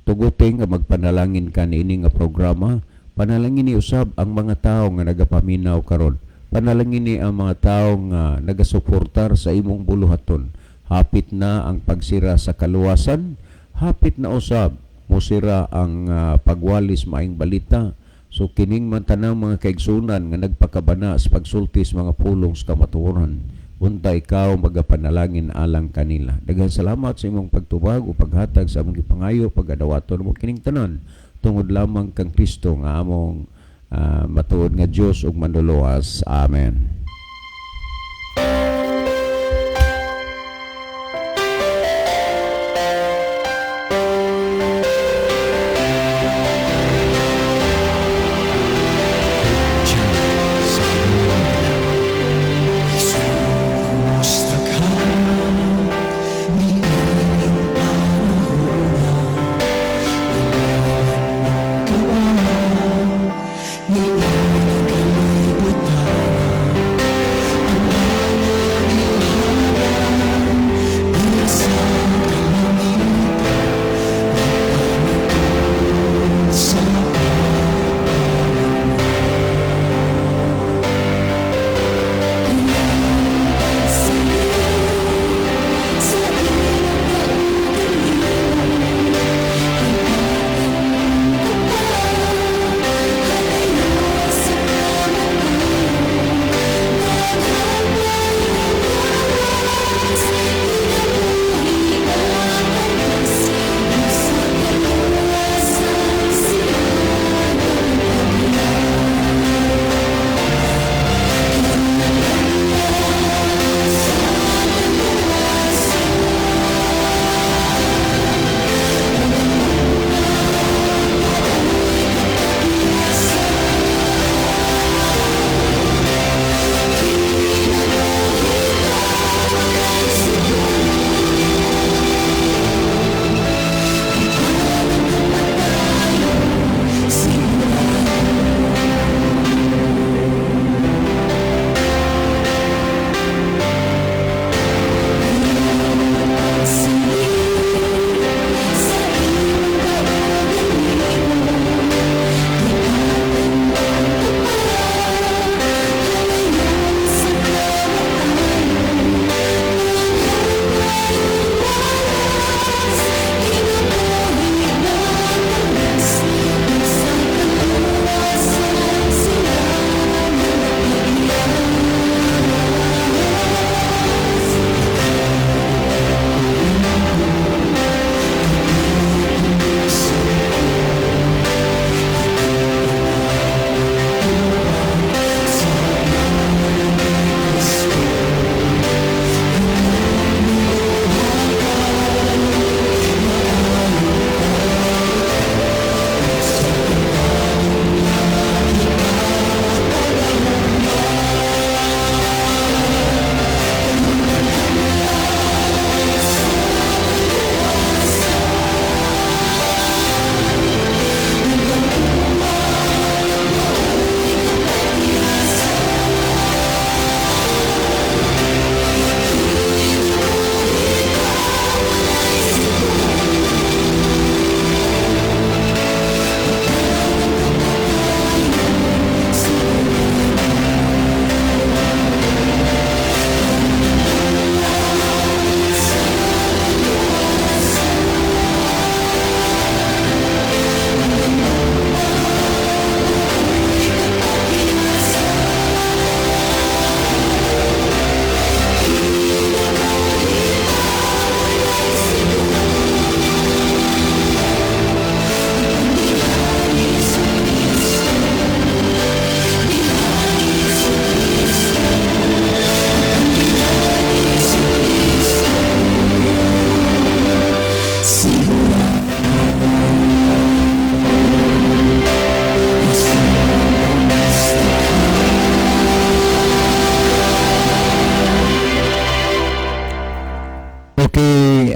tuguting nga magpanalangin ka niini nga programa. Panalangin ni usab ang mga tawo nga nagapaminaw karon. Panalangin ni ang mga tawo nga nagasuportar sa imong buluhaton. Hapit na ang pagsira sa kaluwasan, hapit na usab musira ang pagwalis maayong balita. So kining man tanang mga kaigsunan nga nagpakabana sa pagsulti sa mga pulong sa kamatuoran, unta ikaw magapanalangin alang kanila. Daghang salamat sa imong pagtubag o paghatag sa among gipangayo. Pagadawaton mo kining tanan tungod lamang kang Kristo nga among matuod nga Dios ug Manluluwas. Amen. Kumusta ka niining panahon? Ka ba niining kalibutan?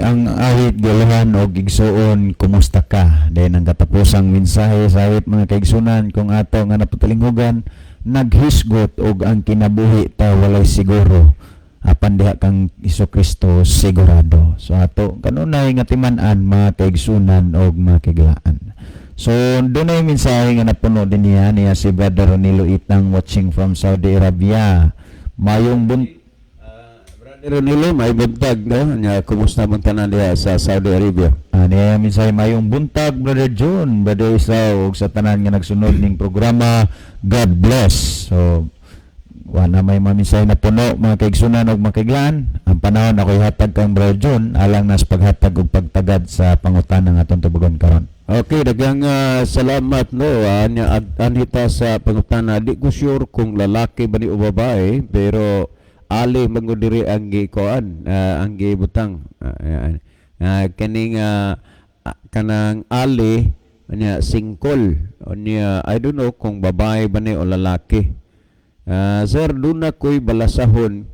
Ang awit giulahan og "Igsuon, Kumusta Ka". Then ang katapusang mensahe sa awit, mga kaigsunan, kung ato nga napatalinghugan, naghisgot og ang kinabuhi ta walay siguro apan diha kang Hesus Kristo sigurado. So ato kanunay nga timan-an, mga kaigsunan og mga kaiglaan. So dunay mensahe nga napuno din niya niya si Brother Ronilo Itang, watching from Saudi Arabia. Mayong bunt Brother Ronilo, may buntag, no? Nya, kumusta man tanan diha sa Saudi Arabia? Niya mensahe, "Mayong buntag, Brother John, Brother Isao ug sa tanan nga nagsunod ning programa. God bless." So wa na may mga mensahe na puno, mga kaigsunan ug mga kaiglaan. Ang panahon ako ihatag kang Brother John alang nas paghatag ug pagtagad sa pangutana nga atong tubugon karon. Okay, daghang salamat, no. Anya anhita sa pangutana, di ko sure kung lalaki ba ni o babae, pero Ali man gud diri ang gikuan, ang gibutang. Kaning kanang Ali nya singkol. Unya I don't know kung babae ba ni o lalaki. "Sir, duna ko'y balasahon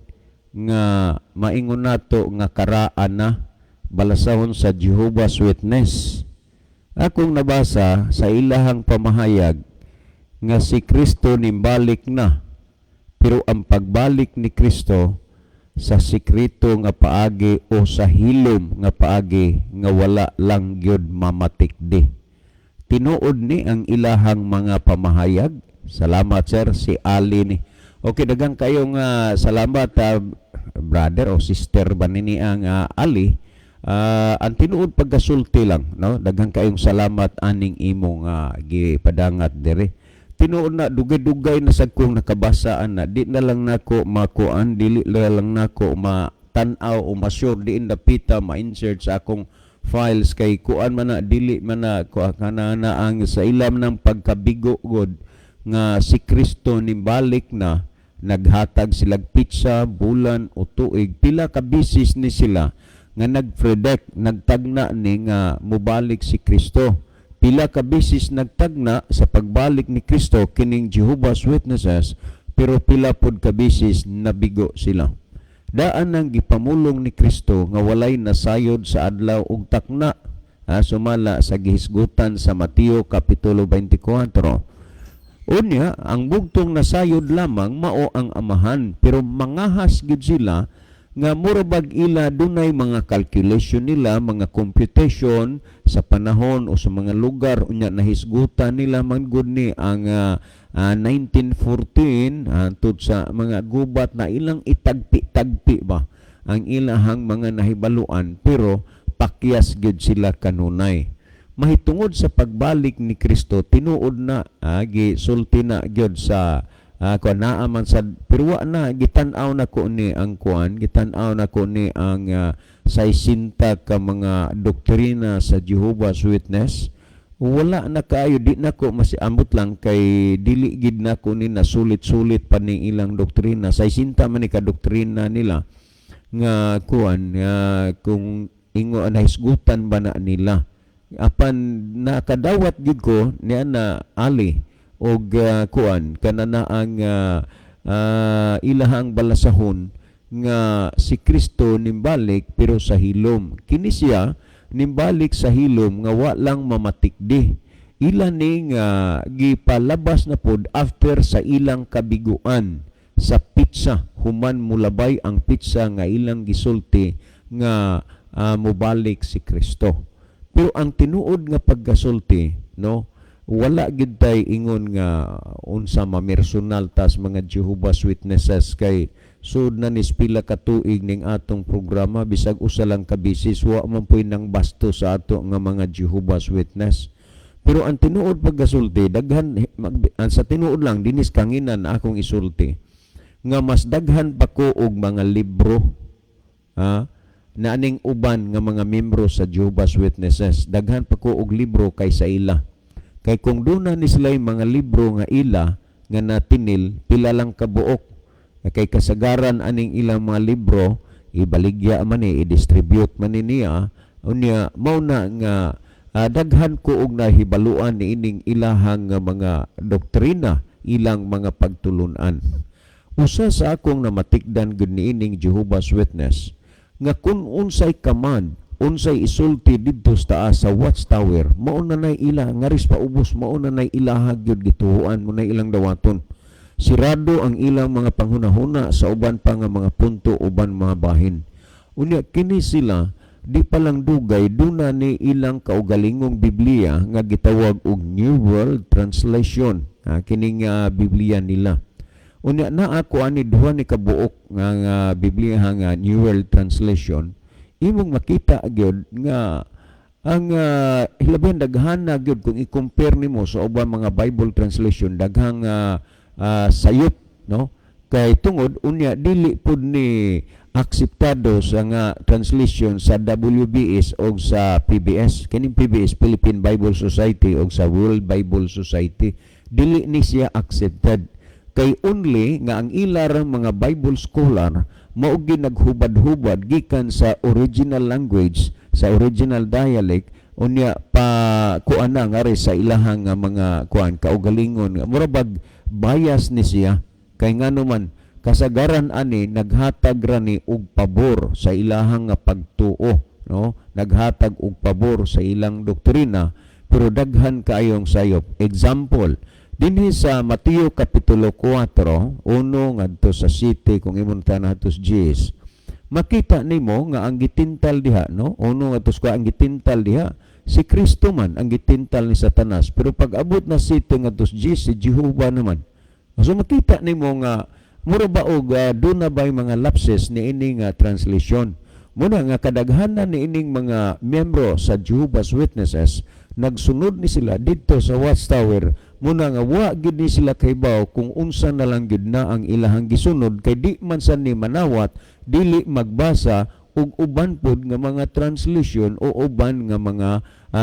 nga maingon nato nga karaan na balasahon sa Jehovah's Witness. Akong nabasa sa ilahang pamahayag nga si Kristo nimbalik na, pero ang pagbalik ni Kristo sa sikreto nga paagi o sa hilom nga paagi nga wala lang gyud mamatikdi. Tinuod ni ang ilahang mga pamahayag? Salamat, sir." Si Ali ni. Okay, daghang kayong salamat, brother o sister ba ni ang Ali. Ang tinuod pagkasulti lang, no? Daghang kayong salamat aning imong gipadangat diri. Tinuod na dugay-dugay na sad kong nakabasa ana, di na lang nako makuan, dili na lang nako matan-aw o ma-sure diin dapita ma-insert sa akong files kay kuan man na, dili man na kuan kana na ang sa ilam ng pagkabigo god nga si Kristo nimbalik na, naghatag silag petsa, bulan o tuig. Pila ka bisis ni sila nga nag-predict, nagtagna ni nga mobalik si Kristo. Pila ka bisis nagtagna sa pagbalik ni Kristo kining Jehovah's Witnesses, pero pila pod ka bisis nabigo sila. Daan ang gipamulong ni Kristo nga walay nasayod sa adlaw ug takna, sumala sa gihisgutan sa Mateo Kapitulo 24. Unya, ang bugtong nasayod lamang mao ang Amahan, pero mangahas gid sila nga mura bag ila dunay mga calculation nila, mga computation sa panahon o sa mga lugar. Unya nahisgutan nila man gud ni ang 1914 hangtod sa mga gubat na ilang itagpi-tagpi ba ang ilahang mga nahibaluan, pero pakyas gid sila kanunay. Mahitungod sa pagbalik ni Kristo, tinuod na gisulti na gyud sa kuan naa man sad, pero wa na gitan-aw na ko ni ang kuan, gitan-aw na ko ni ang 60 ka mga doktrina sa Jehovah's Witness. Wala na kaayo, di na ko masiambot lang kay dili gid na ko ni nasulit-sulit pa ning ilang doktrina. 60 man ni ka doktrina nila nga kuan nga kung ingo nahisgutan ba na nila. Apan nakadawat gid ko niya na Ali og kuan kana na ang ilahang balasahon nga si Kristo nimbalik pero sa hilom. Kini siya nimbalik sa hilom nga wa lang mamatikdi. Ila ning gipalabas na pod after sa ilang kabiguan sa petsa, human mulabay ang petsa nga ilang gisulti nga mobalik si Kristo. Pero ang tinuod nga pagkasulti, no, wala gid tay ingon nga unsa mamersonal tas mga Jehovah's Witnesses kay sud na nis pila ka tuig ning atong programa, bisag usa lang ka bisis wa man puy nang basto sa ato nga mga Jehovah's Witness. Pero ang tinuod pagkasulti, daghan ang sa tinuod lang dinis kanginan akong isulti nga mas daghan pa ko og mga libro na aning uban nga mga membro sa Jehovah's Witnesses. Daghan pa ko og libro kaysa ila. Kay kung duna ni sila mga libro nga ila nga natinil, pila lang kabuok. Kay kasagaran aning ilang mga libro ibaligya man ni, i-distribute man ni niya. Unya mao na nga daghan ko og nahibaluan ni ining ilahang nga mga doktrina, ilang mga pagtulunan. Usa sa akong namatikdan gud niining Jehovah's Witness nga kung unsay kaman Unsay isulti didto sa taas sa Watchtower, mao na nay ila ngaris pa ubos, mao na nay ilaha gyud gituohan, mo na ilang dawaton. Sirado ang ilang mga panghunahuna sa uban pa nga mga punto, uban mga bahin. Unya kini sila, di pa lang dugay, duna ni ilang kaugalingong Biblia nga gitawag og New World Translation. Kining Biblia nila. Unya naa ko ani duha ni kabuok nga Biblia nga New World Translation. Imong makita gyud nga ang hilabihan daghan na gyud kung i-compare nimo sa ubang mga Bible translation, daghang sayop, no, kay tungod unya dili pud ni akseptado sa nga translation sa WBS o sa PBS. Kining PBS, Philippine Bible Society, o sa World Bible Society, dili ni siya accepted kay only nga ang ilarang mga Bible scholar mao gyud naghubad-hubad gikan sa original language, sa original dialect. Unya pa kuan na ngari sa ilahang nga mga kuan kaugalingon nga mura bag bias ni siya, kay ngano man kasagaran ani naghatag ra ni og pabor sa ilahang nga pagtuo, no, naghatag og pabor sa ilang doktrina, pero daghan kaayong sayop. Example dinhi sa Mateo kapitulo 4, 1 ngadto sa 7, kung imong tan-awon 10, makita nimo nga ang gitintal diha, no, 1 ngadto sa ang gitintal diha si Kristo man ang gitintal ni Satanas, pero pag abot na 7 ngadto 10, si Jehovah naman. So makita nimo nga mura ba og duna bay mga lapses ni ini nga translation. Muna nga kadaghanan ni ining mga miyembro sa Jehovah's Witnesses nagsunod ni sila didto sa Watchtower. Muna nga wa gid ni sila kahibaw kung unsa na lang gid na ang ilahang gisunod, kay di man sa ni manawat, dili magbasa og uban pod nga mga translation o uban nga mga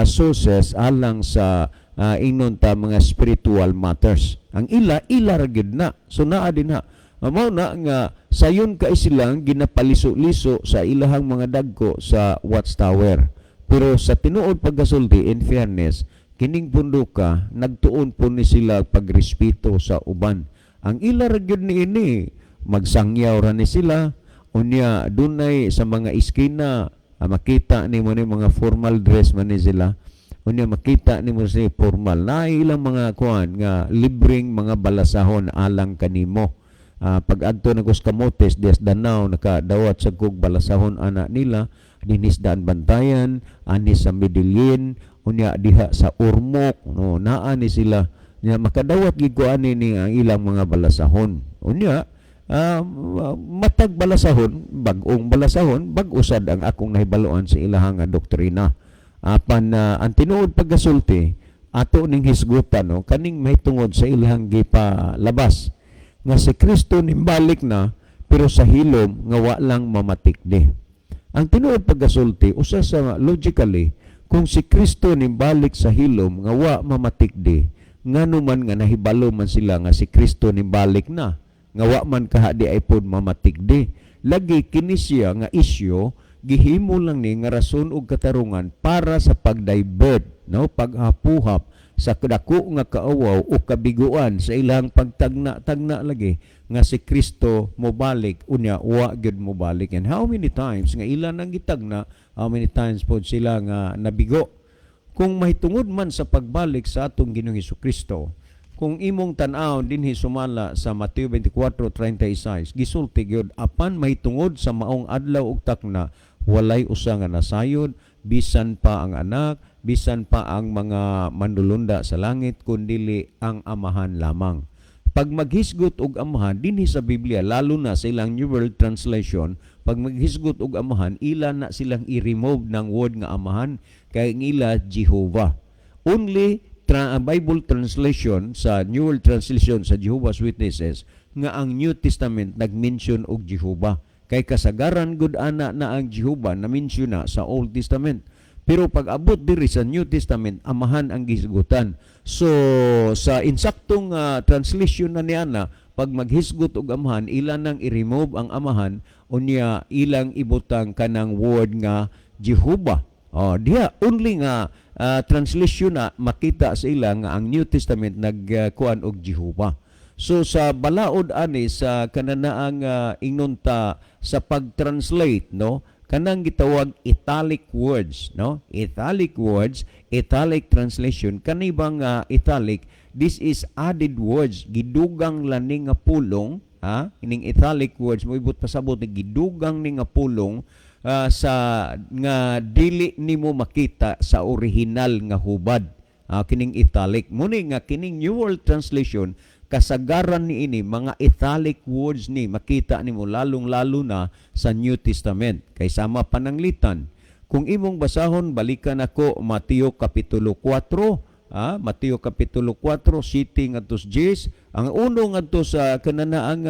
sources alang sa ingnon ta mga spiritual matters. Ang ila, ila ra gyud na. So naa din ha. Mao na nga sayon kay silang ginapaliso-liso sa ilahang mga dagko sa Watchtower. Pero sa tinuod pagkasulti, in fairness, kining punduka nagtuon po ni sila pagrespeto sa uban. Ang ila ra gyud ni ini, magsangyaw ra ni sila. Unya dunay sa mga iskina, makita nimo ni mga formal dress man ni sila. Unya makita nimo si formal na ilang mga kuan nga libreng mga balasahon alang kanimo. Pag adto na kus Camotes des Danao, nakadawat sa kog balasahon ana nila dinis Daan Bantayan, ani sa Medellin, unya diha sa Ormoc, no, naa ni sila nya makadawat gid ko ani ni ang ilang mga balasahon. Unya matag balasahon, bag-ong balasahon, bag-o sad ang akong nahibaluan sa ilahang nga doktrina. Apan ang tinuod pagkasulti, ato ning hisgutan, no, kaning mahitungod sa ilahang gipalabas nga si Kristo nimbalik na pero sa hilom nga wa lang mamatikdi. Ang tinuod pagkasulti, usa sa logically, kung si Kristo nimbalik sa hilom nga wa mamatikdi, ngano man nga nahibalo man sila nga si Kristo nimbalik na nga wa man kaha di ay pod mamatikdi? Lagi kini siya nga isyu gihimo lang ni nga rason og katarungan para sa pag-divert, no, paghapuhap sa dako nga kaawaw o kabiguan sa ilang pagtagna-tagna lagi nga si Kristo mobalik, unya wa gyud mobalik. And how many times nga ila nang gitagna, how many times pod sila nga nabigo? Kung mahitungod man sa pagbalik sa atong Ginoong Kristo, kung imong tan-aw dinhi sumala sa Mateo 24:36, gisulti gyud, "Apan mahitungod sa maong adlaw ug takna, walay usa nga nasayod, bisan pa ang Anak, bisan pa ang mga manlulunda sa langit, kundili ang Amahan lamang." Pag maghisgot og Amahan dinhi sa Biblia, lalo na sa ilang New World Translation, pag maghisgot og Amahan, ila na silang i-remove ng word nga Amahan kay ang ila Jehovah. Only Bible translation sa New World Translation sa Jehovah's Witnesses nga ang New Testament nag-mention og Jehovah. Kay kasagaran gud ana na ang Jehovah na mention na sa Old Testament. Pero pag abot diri sa New Testament, Amahan ang gisgutan. So sa insaktong translation na niana, pag maghisgot og Amahan, ila nang i-remove ang Amahan, unya ilang ibutang kanang word nga Jehovah. Oh, diha only nga translation na makita sa ila nga ang New Testament nagkuan og Jehovah. So sa balaod ani sa kananaang ingnon ta sa pag-translate, no, Kanang gitawag italic words, no? Italic words, italic translation, kani bang italic, this is added words, gidugang lani nga pulong, ha? Ining italic words moibot pasabot ni gidugang ni nga pulong sa nga dili nimo makita sa original nga hubad. Kining italic muni nga kining New World Translation, kasagaran niini mga italic words ni makita nimo, lalong-lalo na sa New Testament, kay sama pananglitan kung imong basahon, balikan ako Mateo kapitulo 4, Mateo kapitulo 4, 7 ngadto sa 10. Ang uno ngadto sa kanana ang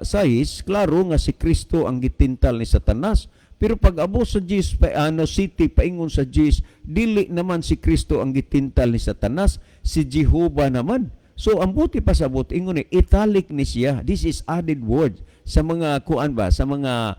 6, klaro nga si Kristo ang gitintal ni Satanas. Pero pag abot sa 10 pa, ano, 7 paingon sa 10, dili naman si Kristo ang gitintal ni Satanas, si Jehova naman. So ang buti pasabot, ingon ni italic ni siya. This is added word sa mga kuan ba, sa mga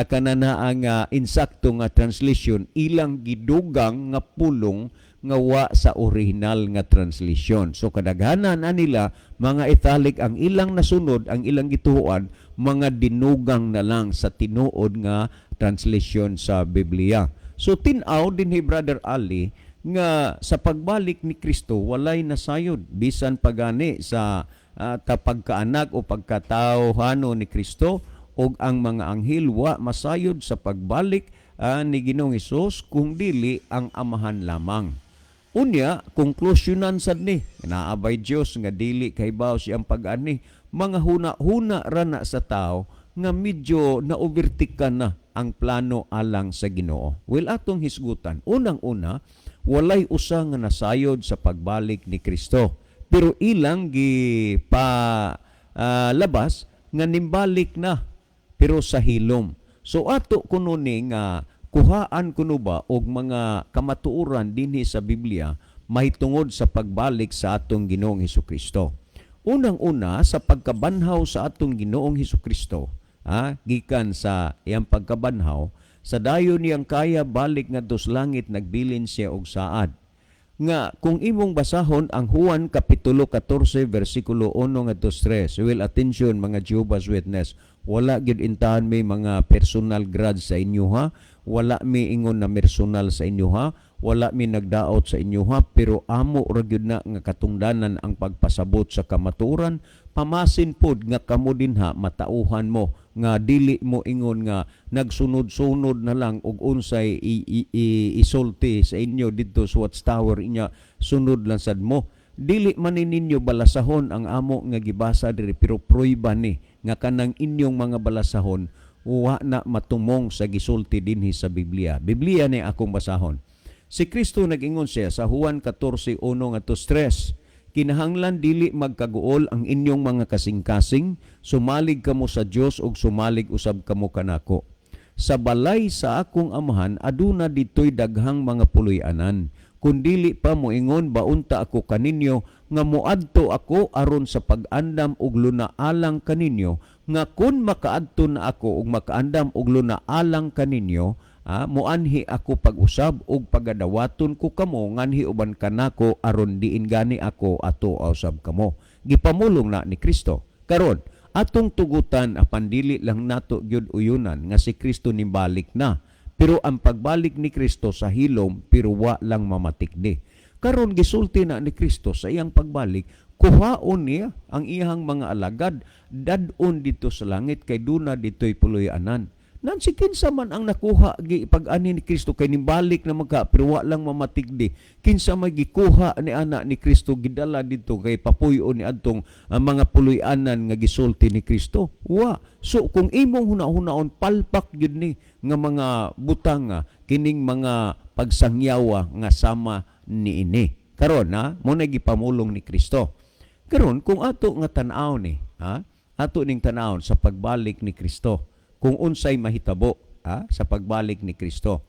kananaang insakto nga translation, ilang gidugang nga pulong nga wa sa original nga translation. So kadaghanan anila mga italic ang ilang nasunod, ang ilang gituoan, mga dinugang na lang sa tinuod nga translation sa Biblia. So tin-aw dinhi, Brother Ali, nga sa pagbalik ni Kristo walay nasayod bisan pagani sa kapagkaanak o pagkatawhano ni Kristo, ug ang mga anghel wa masayod sa pagbalik ni Ginoong Hesus kung dili ang Amahan lamang. Unya, konklusyonan sad ni, naabay Dios nga dili kahibaw siyang pag-ani, mga huna-huna ra na sa tao nga medyo naovertikan na ang plano alang sa Ginoo. Well, atong hisgutan, unang-una, walay usa nga nasayod sa pagbalik ni Kristo. Pero ilang gi pa labas nga nimbalik na pero sa hilom. So ato kuno ni nga kuhaan kuno ba og mga kamatuoran dinhi sa Biblia mahitungod sa pagbalik sa atong Ginoong Hesukristo. Unang-una, sa pagkabanhaw sa atong Ginoong Hesukristo, gikan sa iyang pagkabanhaw, sa dayon niyang kaya balik ngadto sa langit, nagbilin siya og saad. Nga kung imong basahon ang Juan kapitulo 14 versikulo 1 ngadto 3. Well, attention mga Jehovah's Witness, wala gyud intahan may mga personal grudge sa inyo ha, wala mi ingon na personal sa inyo ha, wala mi nagdaot sa inyo ha, pero amo ra gyud na nga katungdanan ang pagpasabot sa kamatuoran. Pamasin pod nga kamo dinha matauhan mo nga dili mo ingon nga nagsunod-sunod na lang og unsay isulti sa inyo didto sa Watchtower, inya sunod lang sad mo. Dili man ni ninyo balasahon ang amo nga gibasa diri, pero prueba ni nga kanang inyong mga balasahon wa na matumong sa gisulti dinhi sa Biblia. Biblia ni akong basahon. Si Kristo nag-ingon siya sa Juan 14:1 ngadto 3, "Kinahanglan dili magkaguol ang inyong mga kasing-kasing, sumalig kamo sa Dios ug sumalig usab kamo kanako. Sa balay sa akong Amahan aduna ditoy daghang mga puloy-anan. Kun dili pa, moingon ba unta ako kaninyo nga moadto ako aron sa pag-andam og luna alang kaninyo, nga kun makaadto na ako ug makaandam og luna alang kaninyo, moanhi ako pag-usab ug pagadawaton ko kamo nganhi uban kanako, aron diin gani ako ato usab kamo." Gipamulong na ni Kristo. Karon, atong tugutan, apan dili lang nato gyud uyunan nga si Kristo nimbalik na. Pero ang pagbalik ni Kristo sa hilom, pero wa lang mamatikdi. Karon, gisulti na ni Kristo sa iyang pagbalik, kuhaon niya ang iyang mga alagad, dad-on dito sa langit kay duna dito'y puloy-anan. Nan si kinsa man ang nakuha gi pag-ani ni Kristo, kay nimbalik na magka pero wa lang mamatigdi. Kinsa may gikuha ni ana ni Kristo, gidala didto kay papuyo ni adtong ang mga puloy-anan nga gisulti ni Kristo? Wa. So kung imong hunahunaon, palpak gyud ni nga mga butang nga kining mga pagsangyawa nga sama niini. Karon ha, mo na gipamulong ni Kristo. Karon, kung ato nga tan-aw ni, ha, ato ning tan-awon sa pagbalik ni Kristo, kung unsay mahitabo, ha, sa pagbalik ni Kristo.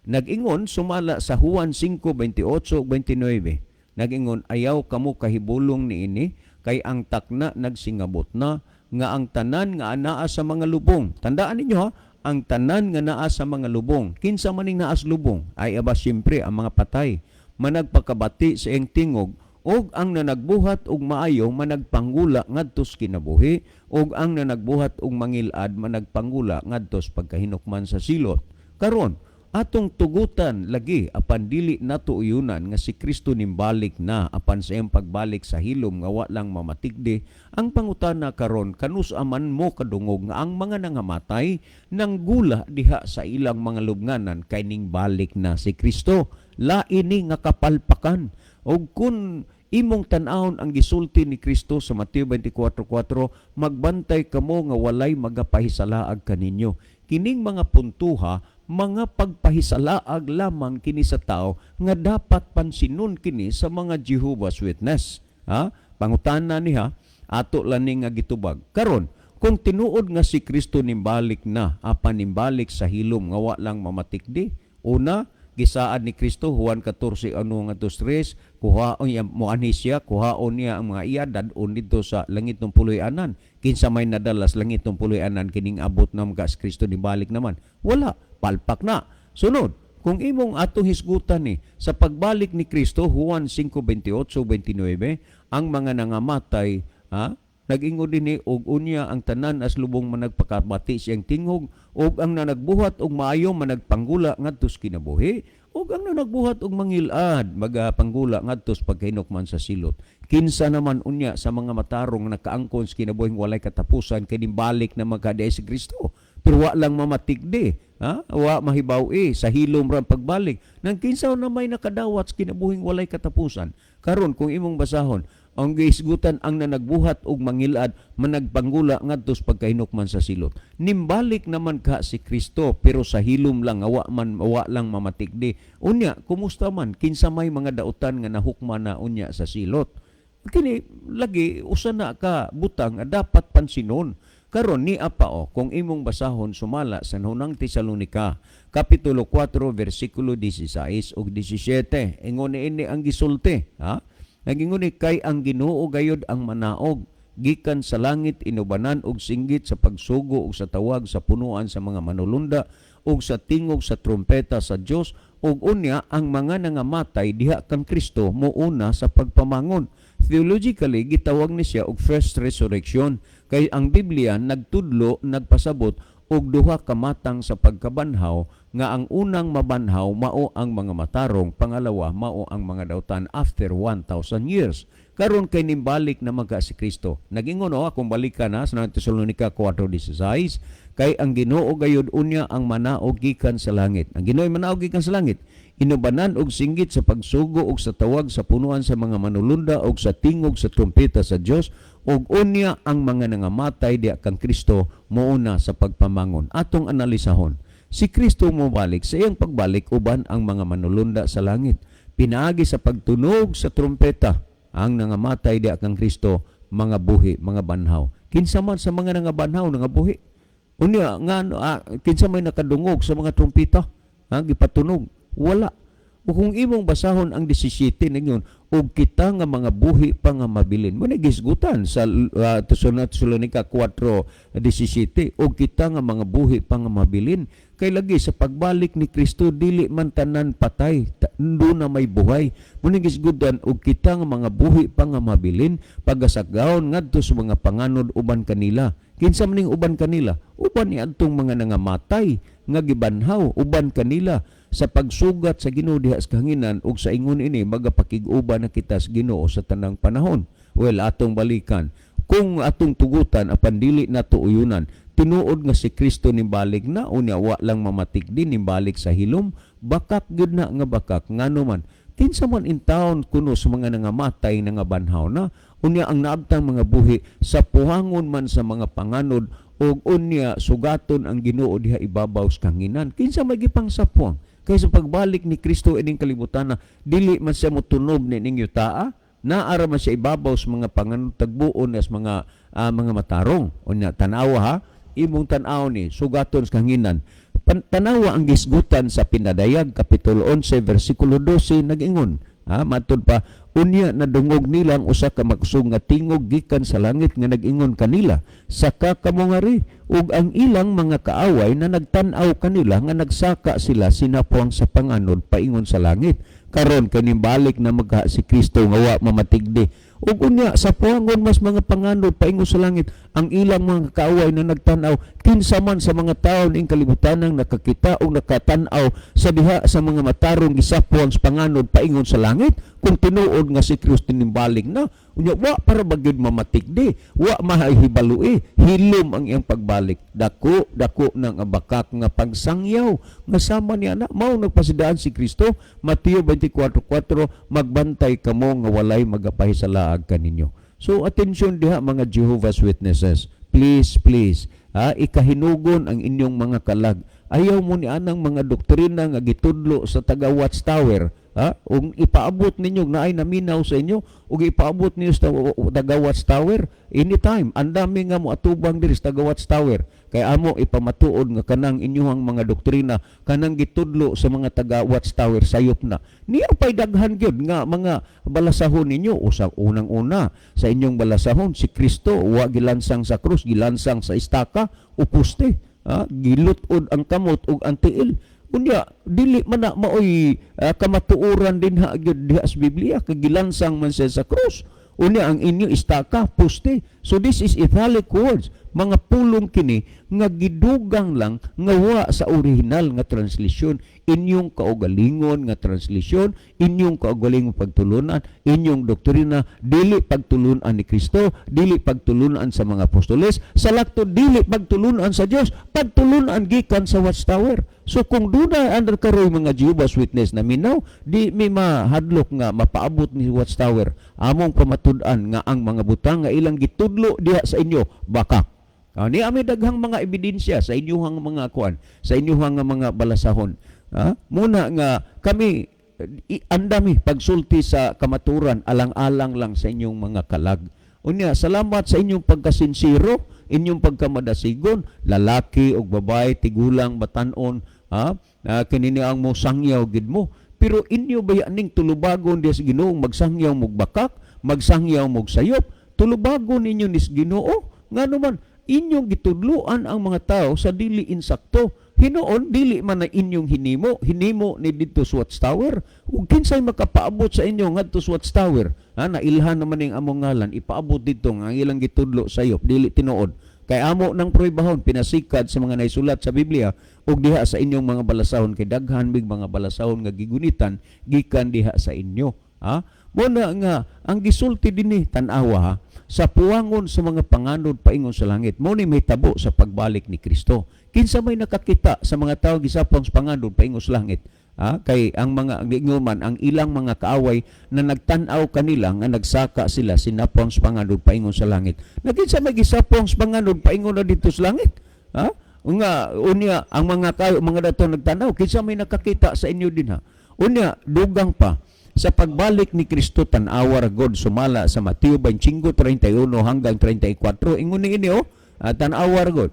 Nag-ingon sumala sa Juan 5:28 ug 29. Nag-ingon, "Ayaw kamo kahibulong niini, kay ang takna nagsingabot na nga ang tanan nga anaa sa mga lubong." Tandaan ninyo ha, ang tanan nga naa sa mga lubong. Kinsa maning naa sa lubong? Ay aba, siyempre ang mga patay. "Managpakabati sa iyang tingog Ug ang nanagbuhat og maayo managpanggula ngadtos kinabuhi, ug ang nanagbuhat og mangilad managpanggula ngadtos pagkahinukman sa silot. Karon, atong tugutan lagi apan dili nato uyunan nga si Kristo nimbalik na apan sa iyang pagbalik sa hilom nga wa lang mamatigdi. Ang pangutana karon, kanus aman mo kadungog nga ang mga nangamatay nanggula diha sa ilang mga lubnganan kay ning balik na si Kristo? Lain ni nga kapalpakan. Og kun imong tan-awon ang gisulti ni Kristo sa Mateo 24:4, "Magbantay kamo nga walay magapahisalaag kaninyo." Kining mga puntuha, mga pagpahisalaag lamang kini sa tao nga dapat pansinon kini sa mga Jehovah's Witness. Ha? Pangutana niya, ato lang ni nga gitubag. Karon, kung tinuod nga si Kristo nimbalik na, apan nimbalik sa hilom nga wa lang mamatikdi, una, gisaad ni Kristo Juan 14 ano nga 3, kuhaon niya, moanhi siya, kuhaon niya ang mga iya, dadon didto sa langit ng puloy-anan. Kinsa may nadala sa langit ng puloy-anan kining abot na mga si Kristo nibalik naman? Wala, palpak na. Sunod, kung imong atong hisgutan ni sa pagbalik ni Kristo, Juan 5:28 29, ang mga nangamatay, ha, nag-ingon dinhi, "Og unya ang tanan as lubong managpakabati siyang tingog, ug ang nanagbuhat og maayo managpanggula ngadtos kinabuhi, ug ang nanagbuhat og mangilad magapanggula ngadtos pagkahinukman sa silot." Kinsa naman unya sa mga matarong nakaangkon sa kinabuhing walay katapusan kay nimbalik na magkaday si Kristo pero wa lang mamatigdi, ha, wa mahibaw-i, sa hilom ra ang pagbalik nang kinsa na may nakadawat sa kinabuhing walay katapusan? Karon, kung imong basahon ang gihisgutan, ang nanagbuhat og mangilad managpanggula ngadtos pagkahinukman sa silot, nimbalik naman ka si Kristo pero sa hilom lang nga wa man, wa lang mamatigdi. Unya kumusta man, kinsa may mga dautan nga nahukman na unya sa silot? Kini lagi usa na ka butang nga dapat pansinon. Karon ni apa o, kung imong basahon sumala sa Unang Tesalonika kapitulo 4 bersikulo 16 ug 17, ingon niini ang gisulti, ha. Nagingon ni, "Kay ang Ginoo gayod ang manaog gikan sa langit inubanan og singgit sa pagsugo ug sa tawag sa punuan sa mga manulunda ug sa tingog sa trumpeta sa Dios, ug unya ang mga nangamatay diha kang Kristo muuna sa pagpamangon." Theologically, gitawag ni siya og first resurrection kay ang Biblia nagtudlo, nagpasabot og duha ka matang sa pagkabanhaw, nga ang unang mabanhaw mao ang mga matarong, pangalawa mao ang mga dautan after 1,000 years. Karon, kay nimbalik na magka si Kristo. Nagingon o, akong balikan na sa Tesalonica 4:16, "Kay ang Ginoo gayud unya ang manaog gikan sa langit." Ang Ginoo ay manaog gikan sa langit inubanan og singgit sa pagsugo og sa tawag sa punuan sa mga manulunda og sa tingog sa trumpeta sa Dios, ug unya ang mga nangamatay diha kang Kristo muuna sa pagpamangon. Atong analisahon. Si Kristo mobalik, sa iyang pagbalik uban ang mga manulunda sa langit. Pinaagi sa pagtunog sa trumpeta, ang nangamatay diha kang Kristo mga buhi, mga banhaw. Kinsa man sa mga nangabanhaw nangabuhi? Unya nga kinsa may nakadungog sa mga trumpeta? Ha, gipatunog? Wala. O kung imong basahon ang 17 ningon, "Ug kita nga mga buhi pa nga mabilin." Mo na gisgutan sa Tesalonica 4:17, "Ug kita nga mga buhi pa nga mabilin." Kay lagi sa pagbalik ni Kristo dili man tanan patay, na may buhay. Mo na gisgutan, "Ug kita nga mga buhi pa nga mabilin pagasagawon ngadto sa mga panganod uban kanila." Kinsa man ning uban kanila? Uban ni adtong mga nangamatay nga gibanhaw, uban kanila sa pagsugat sa Ginoo diha sa kahanginan, ug sa ingon ini magapakig-uban na kita sa Ginoo sa tanang panahon. Well, atong balikan. Kung atong tugutan apan dili nato uyunan, tinuod nga si Kristo nimbalik na, unya wa lang mamatigdi, nimbalik sa hilom, bakak gyud na nga bakak. Ngano man, kinsa man in town kuno sa mga nangamatay nangabanhaw na, unya ang naabtang mga buhi sa puhangon man sa mga panganod ug unya sugaton ang Ginoo diha ibabaw sa kahanginan? Kinsa may gipangsapuang? Kay sa pagbalik ni Kristo ining kalibutan na, dili man siya motunob ni yutaa, naara man siya ibabaw sa mga panganod, tagbuon sa mga matarong. Unya tanawa ha, imong tan-aw ni sugaton sa kahanginan. Tanawa ang gisgutan sa Pinadayag kapitulo 11 versikulo 12, nag-ingon. Ha, matud pa, "Unya nadungog nila ang usa ka makusog nga tingog gikan sa langit nga nag-ingon kanila, 'Saka kamo ngari.' Ug ang ilang mga kaaway na nagtan-aw kanila nga nagsaka sila sinapuang sa panganod paingon sa langit." Karon kay balik na magka si Kristo nga wa mamatigdi. Ug unya sa puangon mas mga panganod paingon sa langit ang ilang mga kaaway na nagtan-aw, kinsa man sa mga tawo ning kalibutan ang nakakita o nakatan-aw sa diha sa mga matarong gisapuan sa panganod paingon sa langit kung tinuod nga si Kristo nimbalik na? Unya wa para ba gyud mamatigdi, wa mahibalui, hilom ang iyang pagbalik. Dako dako ng abakak nga pagsangyaw nga sama niya na mao nagpasidaan si Kristo, Mateo 24:4, "Magbantay kamo nga walay magapahisalaag kaninyo." So attention diha, mga Jehovah's Witnesses. Please, please, ha, ikahinugon ang inyong mga kalag. Ayaw mo ni anang mga doktrina nga gitudlo sa taga Watchtower, ha? Ug ipaabot ninyo naay naminaw sa inyo ug ipaabot ninyo sa taga Watchtower anytime. Ang dami nga mo atubang diri sa taga Watchtower kay amo ipamatuod nga kanang inyuhang mga doktrina, kanang gitudlo sa mga taga Watchtower, sayop na. Niya pay daghan gyud nga mga balasahon ninyo. Usa, unang-una sa inyong balasahon, si Kristo wa gilansang sa krus, gilansang sa istaka o poste, ha? Gilut-od ang kamot ug ang tiil. Unya dili man na maoy kamatuoran dinha gyud diha sa Biblia kay gilansang man siya sa krus. Unya ang inyo istaka, poste. So this is italic words, mga pulong kini nga gidugang lang nga wa sa original nga translation. Inyong kaugalingon nga translation, inyong kaugalingon pagtulunan, inyong doktrina, dili pagtulunan ni Kristo, dili pagtulunan sa mga apostoles, sa lakto dili pagtulunan sa Dios, pagtulunan gikan sa Watchtower. So kung dunay under karoy mga Jehovah's Witness na minaw, di mi mahadlok nga mapaabot ni Watchtower. Among pamatud-an nga ang mga butang nga ilang gitudlo diha sa inyo, baka. Ah, ni ami daghang mga ebidensya sa inyuhang mga kuan, sa inyuhang nga mga balasahon. Ha? Muna nga kami andami pagsulti sa kamaturan alang-alang lang sa inyong mga kalag. Unya, salamat sa inyong pagkasinsiro, inyong pagkamadasigon, lalaki ug babae, tigulang, batanon, ha? Ah, kinini ang mo sangyaw gid mo. Pero inyo ba ning tulubagon diya sa Ginoo magsangyaw mog bakak, magsangyaw mog sayop, tulubagon ninyo nis Ginoo? Ngano man inyong gitudluan ang mga tao sa dili insakto. Hinuon dili man na inyong hinimo, hinimo ni didto sa Watchtower. Ug kinsay makapaabot sa inyo ngadto sa Watchtower? Ha, nailhan naman ning among ngalan, ipaabot didto nga ang ilang gitudlo sayop dili tinuod. Kay amo nang pruebahon pinasikad sa mga naisulat sa Biblia ug diha sa inyong mga balasahon, kay daghan mig mga balasahon nga gigunitan gikan diha sa inyo. Ha? Muna nga ang gisulti dinhi, tan-awa ha, sa puwangon sa mga panganod paingon sa langit, mo ni mahitabo sa pagbalik ni Kristo. Kinsa may nakakita sa mga tawo gisapang sa panganod paingon sa langit? Ha? Kay ang mga man ang ilang mga kaaway na nagtan-aw kanila nga nagsaka sila sinapang sa panganod paingon sa langit. Nakinsa may gisapang sa panganod paingon na dito sa langit? Ha? Nga unya ang mga kayo mga dato nagtan-aw, kinsa may nakakita sa inyo din, ha? Unya dugang pa sa pagbalik ni Kristo, tan-awa ra God, sumala sa Mateo 25:31 hanggang 34, ingon ni ini oh, tan-awa ra God.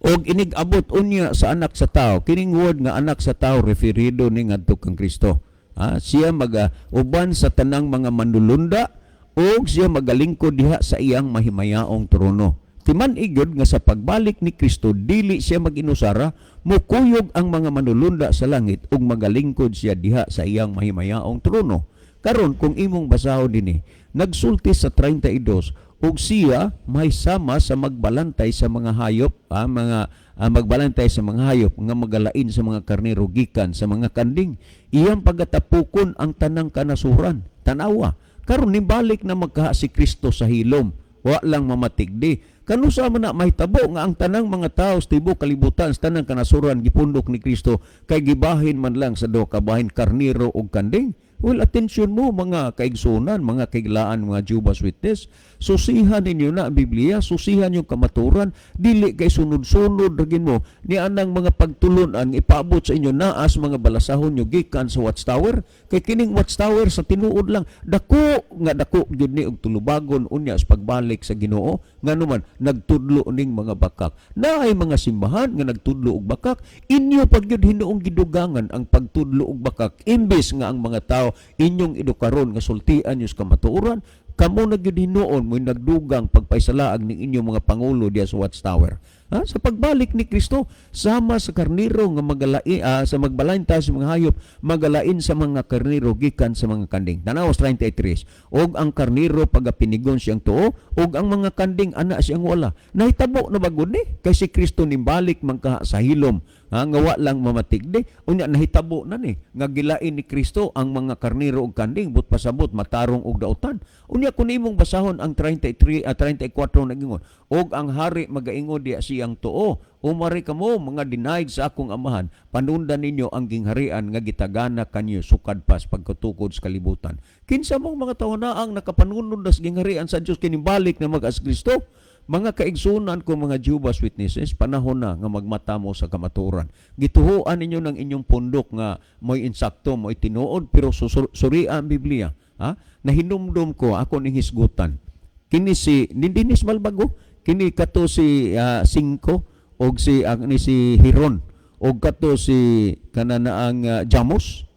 Og inig abot unya sa Anak sa Tao, kining word nga Anak sa Tao referido ni ngadto kang Kristo. Ah, siya maga uban sa tanang mga manlulunda og siya magalingkod diha sa iyang mahimayaong trono. Timan igod nga sa pagbalik ni Kristo dili siya maginusara, mukuyog ang mga manulunda sa langit ug magalingkod siya diha sa iyang mahimayaong trono. Karon kung imong basahon dinhi, nagsulti sa 32, ug siya may sama sa magbalantay sa mga hayop, mga magbalantay sa mga hayop nga magalain sa mga karnero gikan sa mga kanding, iyang pagatapukon ang tanang kanasuran. Tanawa karon, nibalik na magkaha si Kristo sa hilom, wa lang mamatigdi. Kanusa man na mahitabo nga ang tanang mga tao sa tibuok kalibutan, sa tanang kanasuran, gipundok ni Kristo kay gibahin man lang sa duha ka bahin, karnero ug kanding? Well, attention mo, mga kaigsunan, mga kaiglaan, mga Jehovah's Witness. Susihan ninyo na ang Biblia, susihan yung kamaturan, dili kay sunod-sunod ragin mo ni anang mga pagtulunan ipaabot sa inyo naas mga balasahon nyo gikan sa Watchtower. Kay kining Watchtower, sa tinuod lang, dako nga dako gyud ni og tulubagon unya sa pagbalik sa Ginoo, ngano man nagtudlo ning mga bakak. Naay mga simbahan nga nagtudlo og bakak, inyo pag gyud hinuong gidugangan ang pagtudlo og bakak imbes nga ang mga tao inyong edukaron nga sultian niyo sa kamatuoran. Kamo na gyud hinuon mo nagdugang pagpaisalaag ning inyong mga pangulo diya sa Watchtower. Ha? Sa pagbalik ni Kristo, sama sa karniro nga magalai sa magbalain ta sa mga hayop, magalain sa mga karniro gikan sa mga kanding. Tanawas 33. Og ang karniro pagapinigon siyang tuo, og ang mga kanding ana siyang wala. Nahitabo na bagod ni kay si Kristo nimbalik man kaha sa hilom. Ha, nga wa lang mamatigdi. Unya nahitabo na ni nga gilain ni Kristo ang mga karniro ug kanding, but pasabot matarong og dautan. Unya kun imong basahon ang 33 at 34, nagingon, "Og ang hari magaingon diya siyang tuo, umari kamo mga dinaig sa akong amahan, panundan ninyo ang gingharian nga gitagana kanyo sukad pas pagkatukod sa kalibutan." Kinsa mong mga tawo na ang nakapanunod sa gingharian sa Dios kini balik na mag as Kristo? Mga kaigsunan ko, mga Jehovah's Witnesses, panahon na nga magmata mo sa kamatuoran. Gituhuan ninyo ng inyong pundok nga mo'y insakto, mo'y tinuod, pero suria ang Biblia. Ha? Nahinumdum ko, ako ning hisgutan. Kini si, ni Dinis Malbago, kini kato si Cinco, og si, ang ni si Hiron, og kato si kananaang Jamos.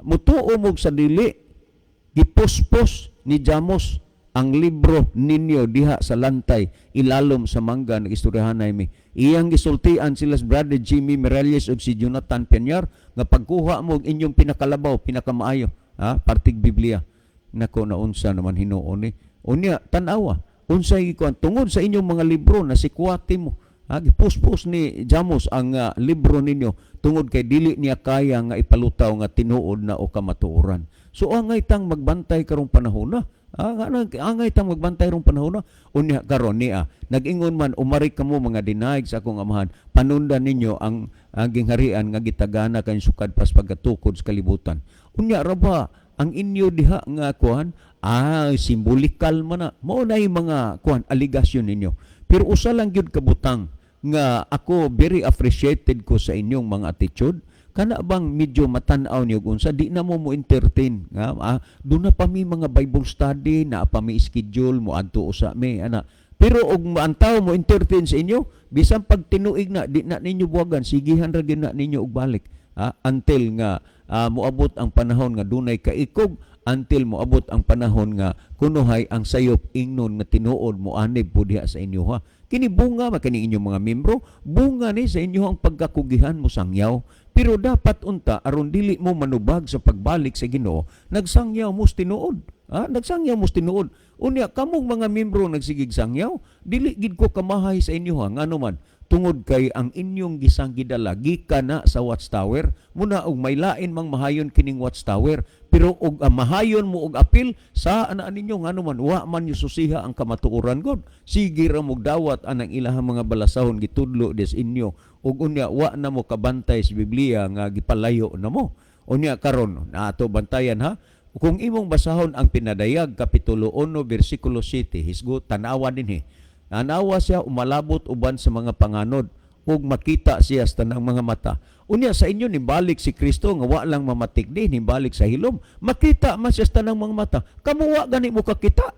Mutuo mo sa dili, gipuspos ni Jamos ang libro ninyo diha sa lantay ilalom sa mangga. Nag-istoryahanay mi, iyang gisultian sila si Brother Jimmy Miralles ug si Jonathan Peñar nga pagkuha mo og inyong pinakalabaw, pinakamaayo, ha, partig Biblia. Nako, naunsa naman hinuon ni. Unya tan-awa unsay gikuan tungod sa inyong mga libro na sikwate mo, ha, gipuspos ni Jamos ang libro ninyo tungod kay dili niya kaya nga ipalutaw nga tinuod na o kamatuoran. So angay tang magbantay karong panahon na. Ah, angay tang magbantay rong panahon na. Unya karon niya, nag-ingon man, "Umari kamo mga dinaig sa akong amahan, panundan ninyo ang gingharian nga gitagana kay sukad pas pagkatukod sa kalibutan." Unya ra ba ang inyo diha nga kuan, simbolikal man na. Mao nay mga kuan aligasyon ninyo. Pero usa lang gyud kabutang nga ako very appreciated ko sa inyong mga attitude, kana bang medyo matan-aw niyo unsa di na mo mo entertain nga doon na pa mi mga Bible study na pa mi schedule mo adto usa mi ana. Pero og ang tao mo entertain sa inyo, bisan pag tinuig na di na ninyo buwagan, sigihan ra gyud na ninyo og balik, until nga moabot ang panahon nga dunay kaikog, until moabot ang panahon nga kunuhay ang sayop ingnon nga tinuod mo anib po diha sa inyo, ha. Kini bunga man kini inyong mga membro, bunga ni sa inyo ang pagkakugihan mo sangyaw. Pero dapat unta aron dili mo manubag sa pagbalik sa Ginoo, nagsangyaw mo sa tinuod. Ha? Nagsangyaw mo sa tinuod. Unya kamong mga membro nagsigig sangyaw, dili gid ko kamahay sa inyo, ha. Ngano man, tungod kay ang inyong gisang gidala gikan na sa Watchtower muna, og may lain mang mahayon kining Watchtower, pero og mahayon mo og apil sa ana ninyo, ngano man wa man yususiha ang kamatuoran god. Sige ra mo dawat anang ilahang mga balasahon gitudlo des inyo, ug unya wa na mo kabantay sa Biblia nga gipalayo na mo. Unya karon nato bantayan, ha. Kung imong basahon ang Pinadayag kapitulo 1 bersikulo 7, hisgot tanawa dinhi. Tanawa siya umalabot uban sa mga panganod ug makita siya sa tanang mga mata. Unya sa inyo nibalik si Kristo nga wa lang mamatigdi, nibalik sa hilom. Makita man siya sa tanang mga mata. Kamo wa gani mo kakita.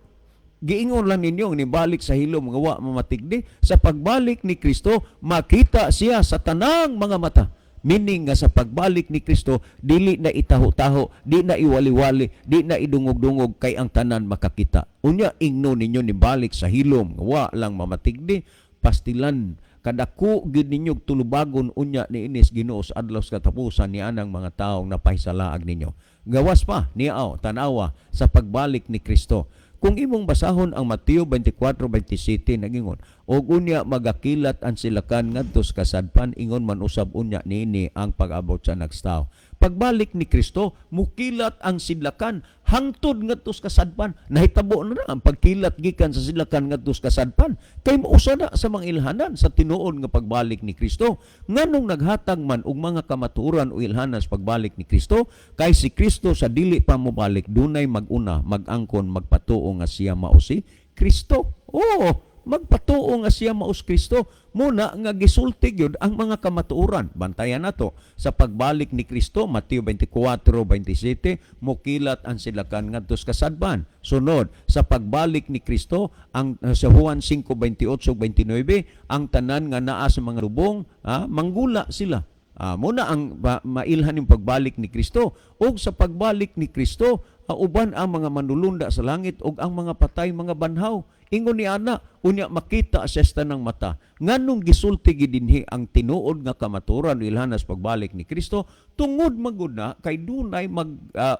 Giingon lang ninyo nibalik sa hilom nga wa mamatigdi. Sa pagbalik ni Kristo, makita siya sa tanang mga mata. Meaning nga sa pagbalik ni Kristo, dili na itaho-taho, di na iwali-wali, di na idungog-dungog kay ang tanan makakita. Unya ingno ninyo nibalik sa hilom nga wa lang mamatigdi, pastilan kadako gid ninyo tulubagon unya ni inis Ginoo sa adlaw sa katapusan ni anang mga taong napahisalaag ninyo. Gawas pa niaw tanawa sa pagbalik ni Kristo. Kung imong basahon ang Mateo 24:27, nagingon, "Og unya magakilat ang silakan ngadto sa kasadpan, ingon man usab unya niini ang pag-abot sa Anak sa Tawo." Pagbalik ni Kristo, mukilat ang sidlakan hangtod ngadto sa kasadpan. Nahitabo na na ang pagkilat gikan sa sidlakan ngadto sa kasadpan. Kay mausa na sa mga ilhanan sa tinuod nga pagbalik ni Kristo. Nganong naghatag man og mga kamatuoran o ilhanan sa pagbalik ni Kristo? Kay si Kristo sa dili pa mobalik, dunay maguna, magangkon, magpatuo nga siya mao si Kristo. Oo, magpatuo nga siya mao si Kristo. Muna nga gisulti gyud ang mga kamatuoran. Bantayan nato sa pagbalik ni Kristo, Mateo 24:27, mukilat ang silakan ngadto sa kasadpan. Sunod, sa pagbalik ni Kristo, ang sa Juan 5:28 29, ang tanan nga naa sa mga lubong, manggula sila. Muna ang mailhan yung pagbalik ni Kristo. Ug sa pagbalik ni Kristo, uban ang mga manulunda sa langit ug ang mga patay mga banhaw. Ingon ni ana, unya makita sa tanang mata. Nganong gisulti gidinhi ang tinuod nga kamatuoran ilhanas pagbalik ni Kristo? Tungod magud na kay dunay mag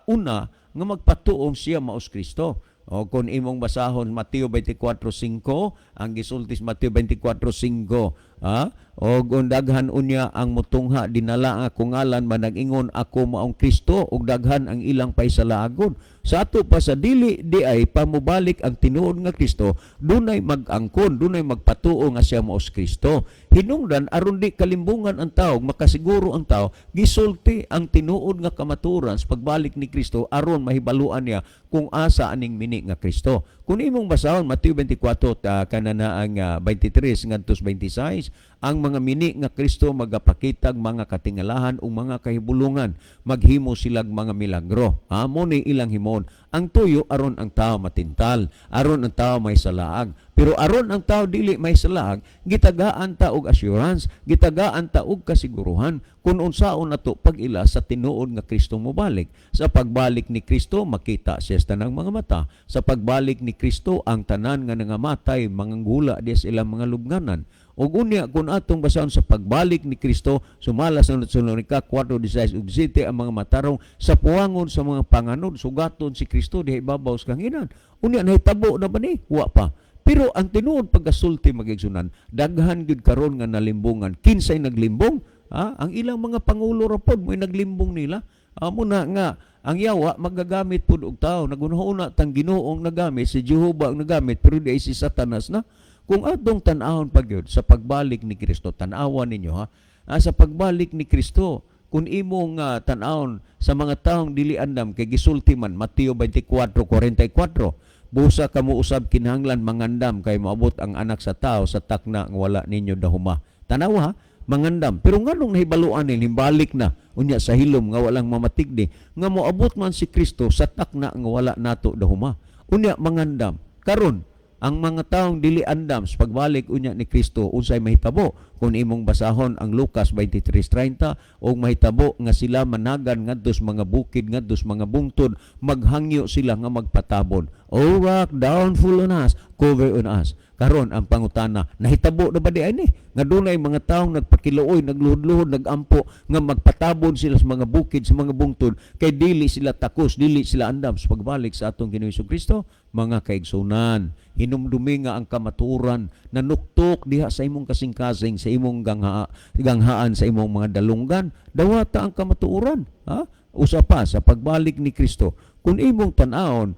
una nga magpatuong siya maos Kristo. O kung imong basahon Mateo 24:5, ang gisulti sa Mateo 24:5, ha? Og daghan unya ang mutungha dinala ang akong ngalan, manag-ingon, "Ako maong Kristo," ug daghan ang ilang paisalaagon. Sa ato pa sa dili di ay pamubalik ang tinuod nga Kristo, dunay mag-angkon, dunay magpatuo nga siya maos Kristo. Hinungdan aron di kalimbungan ang tao, makasiguro ang tao, gisulti ang tinuod nga kamatuoran sa pagbalik ni Kristo aron mahibaluan niya kung asa aning mini nga Kristo. Kung imong basahon Mateo 24 kanana ang 23 ngadto sa 26, ang mga mini nga Kristo magapakitag mga katingalahan ug mga kahibulungan, maghimo silag mga milagro. Amo ni ilang himon. Ang tuyo aron ang tao matintal, aron ang tao may salaag. Pero aron ang tao dili may salaag, gitagaan ta og assurance, gitagaan ta og kasiguruhan kung unsaon nato pag-ila sa tinuod nga Kristo mobalik. Sa pagbalik ni Kristo makita siya sa tanang mga mata. Sa pagbalik ni Kristo ang tanan nga nangamatay manganggula di sa ilang mga lubnganan. Ug unya kung atong basahon sa pagbalik ni Kristo sumala sa Tesalonica 4:16 ug 17, ang mga matarong sa puwangon sa mga panganod sugaton si Kristo diha ibabaw sa kahanginan. Unya nahitabo na ba ni? Wa pa. Pero ang tinuod pagkasulti, mga igsuonan, daghan gyud karon nga nalimbungan. Kinsay naglimbong? Ha? Ang ilang mga pangulo ra pod mo'y naglimbong nila. Amo na nga ang yawa magagamit pod og tao. Nagunahuna tang Ginoong nagamit, si Jehova ang nagamit, pero di ay si Satanas na. Kung atong tan-awon pa gyud sa pagbalik ni Kristo, tan-awan ninyo ha, sa pagbalik ni Kristo, kung imong tan-awon sa mga taong dili andam kay gisulti man Mateo 24:44, "Busa kamo usab kinahanglan mangandam kay moabot ang Anak sa Tao sa takna nga wala ninyo dahuma." Tanawa ha, mangandam. Pero nganong nahibaluan ni himbalik na unya sa hilom nga walang mamatigdi nga moabot man si Kristo sa takna nga wala nato dahuma. Unya mangandam. Karon ang mga taong dili andam sa pagbalik unya ni Kristo, unsay mahitabo? Kung imong basahon ang Lucas 23:30, og mahitabo nga sila managan ngadto sa mga bukid, ngadto sa mga bungtod, maghangyo sila nga magpatabon, "O rock, downfall on us, cover on us." Karon ang pangutana, nahitabo na ba di ay ni nga dunay mga taong nagpakiluoy, nagluhod-luhod, nagampo nga magpatabon sila sa mga bukid, sa mga bungtod, kay dili sila takos, dili sila andam sa pagbalik sa atong Ginoong Kristo? Mga kaigsunan, hinumdumi nga ang kamatuoran nanuktok diha sa imong kasing-kasing, sa imong ganghaan, sa imong mga dalunggan. Dawata ang kamatuoran, ha? Usa pa sa pagbalik ni Kristo, kung imong tan-awon,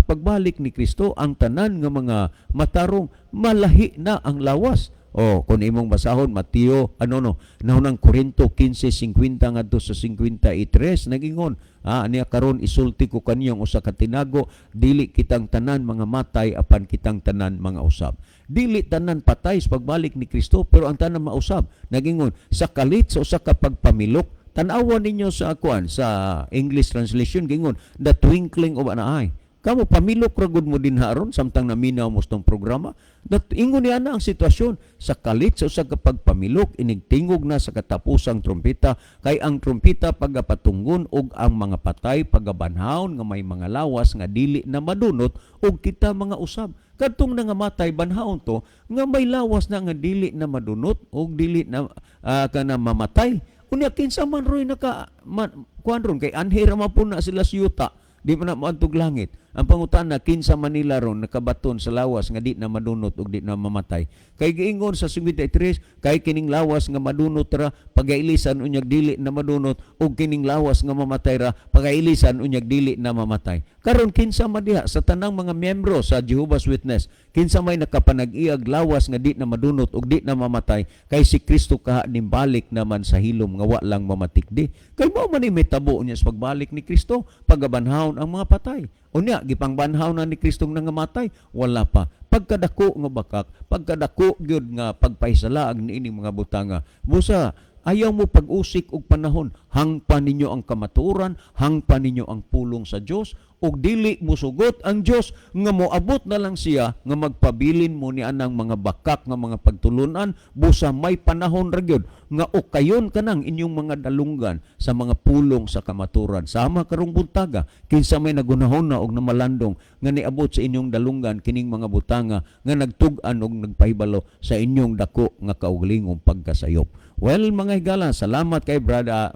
pagbalik ni Kristo ang tanan nga mga matarong malahi na ang lawas. O kung imong basahon Mateo, ano no, nahunang Korinto 15:50 ngadto sa 53, nagingon niya, "Karon isulti ko kaniyong usa ka tinago: dili kitang tanan mga matay, apan kitang tanan mga usab." Dili tanan patay sa pagbalik ni Kristo, pero ang tanan mausab. Nagingon, "Sa kalit sa usa ka pagpamilok." Tan-awan ninyo sa kuan, sa English translation, gingon, "the twinkling of an eye." Kamo pamilok ra gud mo din haron samtang naminaw mo sa tong programa. That ingon niya na ang sitwasyon, "Sa kalit sa usa ka pagpamilok, inigtingog na sa katapusang trumpeta, kay ang trumpeta pagapatunggon ug ang mga patay pagabanhaon nga may mga lawas nga dili na madunot ug kita mga usab." Kadtong nangamatay banhaon to nga may lawas na nga dili na madunot ug dili na kana mamatay. Unya kinsa man roy naka man, kuan ron kay anhi ra man po na sila siyuta, di man na moadtog langit. Ang pangutana, kinsa man nila ron nakabaton sa lawas nga di na madunot ug di na mamatay? Kay giingon sa 53, kay kining lawas nga madunot ra pagailisan unyag dili na madunot, ug kining lawas nga mamatay ra pagailisan unyag dili na mamatay. Karon kinsa man diha sa tanang mga miyembro sa Jehovah's Witness, kinsa may nakapanag-iyag lawas nga di na madunot ug di na mamatay, kay si Kristo kaha nimbalik naman sa hilom nga wa lang mamatikdi? Kay mao man ni mitabo niya sa pagbalik ni Kristo, pagabanhawon ang mga patay. Unya gipangbanhaw na ni Kristong nangamatay? Wala pa. Pagkadako nga bakak, pagkadako gyud nga pagpahisalaag niini mga butanga. Busa ayaw mo pag-usik og panahon, hangpa ninyo ang kamatuoran, hangpa ninyo ang pulong sa Dios. Ug dili musugot ang Dios nga moabot na lang siya nga magpabilin mo ni anang mga bakak nga mga pagtulunan, busa may panahon ra gyud nga ukayon kanang inyong mga dalunggan sa mga pulong sa kamaturan. Sama karong buntaga, kinsa may nagunahon na og namalandong nga niabot sa inyong dalunggan kining mga butanga nga nagtug-an og nagpahibalo sa inyong dako nga kaugalingong pagkasayop. Well, mga higala, salamat kay brother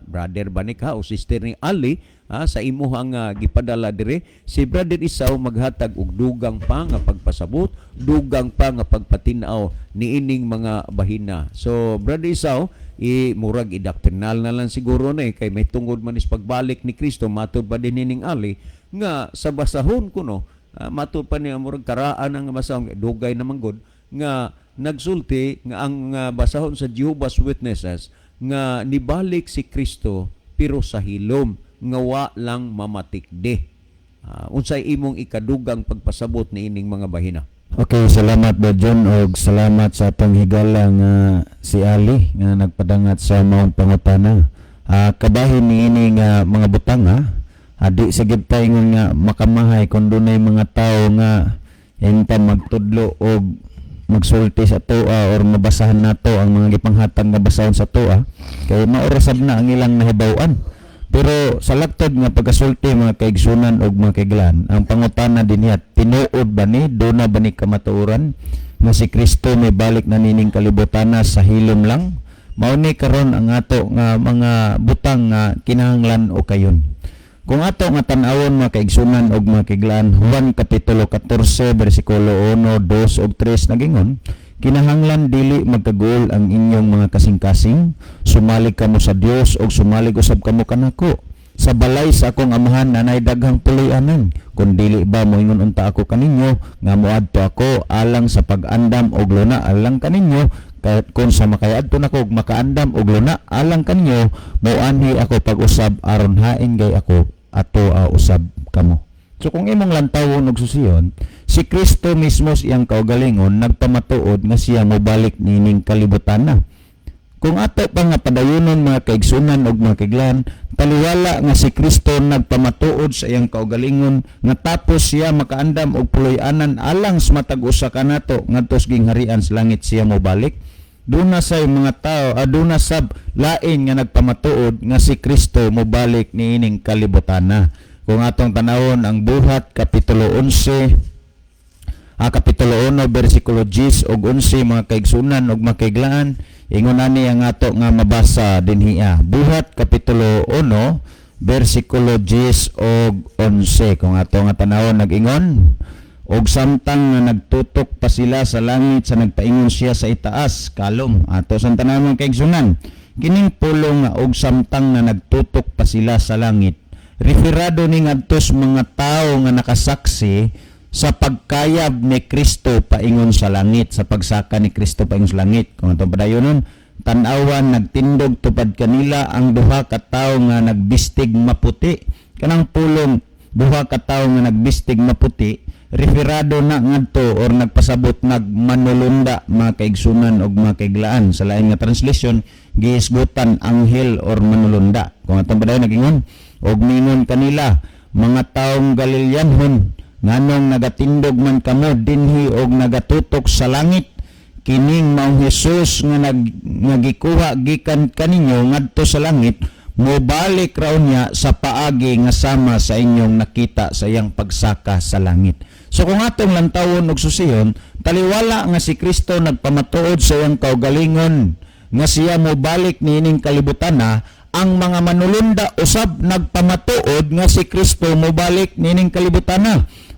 banika o sister ni Ali sa imuhang gipadala dire. Si Brother Isaw maghatag og dugang pa nga pagpasabot, dugang pa nga pagpatin-aw niining mga bahina. So Brother Isaw, i murag i-doctrinal na lang siguro na eh, kay may tungod man is pagbalik ni Kristo, matod pa din nining Ali nga sa basahon kuno, matod pa niya murag karaan ang basahon, dugay naman gud nga nagsulti nga ang basahon sa Jehovah's Witnesses nga nibalik si Kristo pero sa hilom nga wa lang mamatikdi. Unsay imong ikadugang pagpasabot niining mga bahina? Okay, salamat ba John og salamat sa atong higala nga si Ali nga nagpadangat sa maong pangutana. Kabahin niini nga mga butang ha. Adi sa gid ta ingon nga makamahay kung dunay mga tawo nga hinta magtudlo og magsulti sa atoa or mabasahan nato ang mga gipanghatag nga basahon sa atoa kay maorasab na ang ilang nahibaw-an. Pero sa laktod nga pagkasulti, mga kaigsunan og mga kaiglan, ang pangutana dinhiya, tinuod ba ni, duna ba ni kamatuoran nga si Kristo may balik na nining kalibutana sa hilom lang? Mao ni karon ang ato nga mga butang nga kinahanglan o kayon. Kung ato nga tan-awon, mga kaigsunan og mga kaiglan, Juan kapitulo 14 bersikulo 1, 2 ug 3 nagingon, "Kinahanglan dili magkaguol ang inyong mga kasing-kasing, sumalig kamo sa Dios ug sumalig usab kamo kanako. Sa balay sa akong amahan nanay daghang puloy-anan. Kung dili ba, moingon unta ako kaninyo nga moadto ako alang sa pag-andam og luna alang kaninyo. Kahit kung sa makaadto nako og makaandam og luna alang kaninyo, moanhi ako pag-usab aron hain gay ako ato usab kamo." So kung imong lantawon og susiyon, si Kristo mismo sa iyang kaugalingon nagpamatuod nga siya mobalik nining kalibutan na. Kung ato pa nga padayonon, mga kaigsunan og mga kaiglan, taliwala nga si Kristo nagpamatuod sa iyang kaugalingon nga tapos siya makaandam og puloy-anan alang sa matag usa kanato ngadto sa gingharian sa langit siya mobalik. Duna say mga tao, aduna sab lain nga nagpamatuod nga si Kristo mobalik niining kalibutan na. Kung atong tanawon ang Buhat kapitulo 11, kapitulo 1 bersikulo 10 ug 11, mga kaigsunan ug mga kaiglaan, ingon ani ang ato nga mabasa dinhiya. Buhat kapitulo 1 bersikulo 10 ug 11, kung ato nga tanawon, nag-ingon, "Og samtang nga nagtutok pa sila sa langit sa nagpaingon siya sa itaas." Kalom, ato sang tanawon, mga kaigsunan, kining pulong nga "og samtang nga nagtutok pa sila sa langit", referado ni ngadto sa mga tawo nga nakasaksi sa pagkayab ni Kristo paingon sa langit, sa pagsaka ni Kristo paingon sa langit. Kung atong padayonon, "Tan-awan, nagtindog tupad kanila ang duha ka tawo nga nagbistig maputi." Kanang pulong "duha ka tawo nga nagbistig maputi", referado na ngadto or nagpasabot nagmanulunda, mga kaigsunan og mga kaiglaan. Sa lain nga translation, gihisgutan anghel or manulunda. Kung atong padayon, nagingon, "Og mingon kanila, 'Mga taong Galileanhon, nganong nagatindog man kamo dinhi og nagatutok sa langit? Kining maong Hesus nga nag nga gikuha gikan kaninyo ngadto sa langit, mobalik raw niya sa paagi nga sama sa inyong nakita sa iyang pagsaka sa langit.'" So kung atong lantawon og susiyon, taliwala nga si Kristo nagpamatuod sa iyang kaugalingon nga siya mobalik niining kalibutan na, ang mga manulunda usab nagpamatuod nga si Kristo mobalik niining kalibutan na.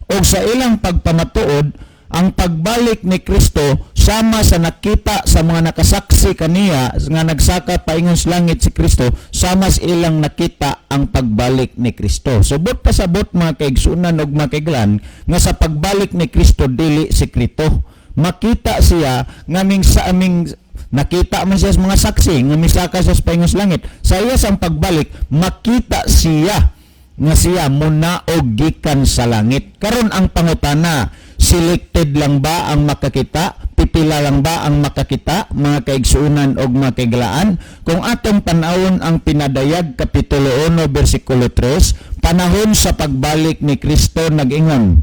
Og sa ilang pagpamatuod, ang pagbalik ni Kristo sama sa nakita sa mga nakasaksi kaniya nga nagsaka paingon sa langit si Kristo, sama sa ilang nakita ang pagbalik ni Kristo. So buot pasabot, mga kaigsunan ug mga kaiglan, nga sa pagbalik ni Kristo dili sekreto. Makita siya nga ming sa aming nakita man siya sa mga saksi nga misaka siya sa paingon sa langit. Sa iya sang pagbalik, makita siya nga siya munaog gikan sa langit. Karon ang pangutana, selected lang ba ang makakita? Pipila lang ba ang makakita, mga kaigsuunan og mga kaiglaan? Kung atong tan-awon ang Pinadayag kapitulo 1 bersikulo 3, Panahon sa pagbalik ni Kristo nag-ingon,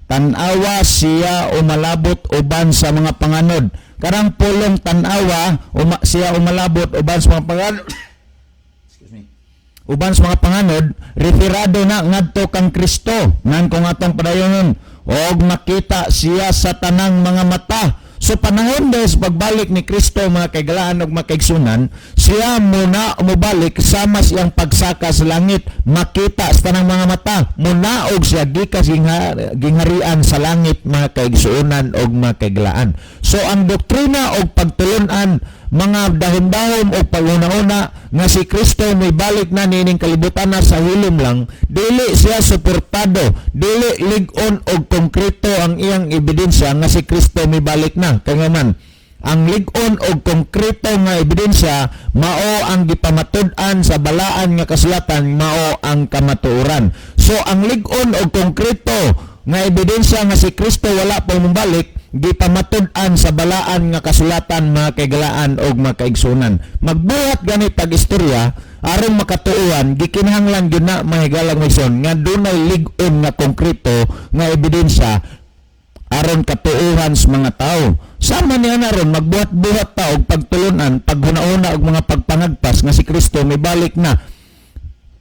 "Tan-awa, siya umalabot uban sa mga panganod." Karang pulong "tan-awa siya umalabot uban sa mga panganod," excuse me, uban sa mga panganod, referado na ngadto kang Kristo. Nan kung atong padayonon, "Og makita siya sa tanang mga mata." So panahon des pagbalik ni Kristo, mga kaigalaan ug mga kaigsunan, siya muna mubalik sama siyang pagsaka sa langit, makita sa tanang mga mata, munaog siya gikas gingharian sa langit, mga kaigsuonan ug mga kaigalaan. So ang doktrina og pagtulunan, mga dahom-dahom o paghuna-huna nga si Kristo may balik na nining kalibutan na sa hilom lang, dili siya suportado, dili lig-on og konkreto ang iyang ebidensya nga si Kristo may balik na. Kaya man, ang lig-on og konkreto nga ebidensya mao ang gipamatud-an sa balaan nga kasulatan, mao ang kamatuoran. So ang lig-on og konkreto nga ebidensya nga si Kristo wala pa mobalik, gipamatud-an sa balaan nga kasulatan, mga kaigalaan og mga kaigsunan. Magbuhat gani tag istorya aron makatuohan, gikinahanglan gyud na, mga higalang igsoon, nga dunay lig-on nga konkreto nga ebidensya aron katuohan sa mga tao. Sama niya na ron, magbuhat-buhat ta og pagtulunan, paghuna-una og mga pagpangagpas nga si Kristo may balik na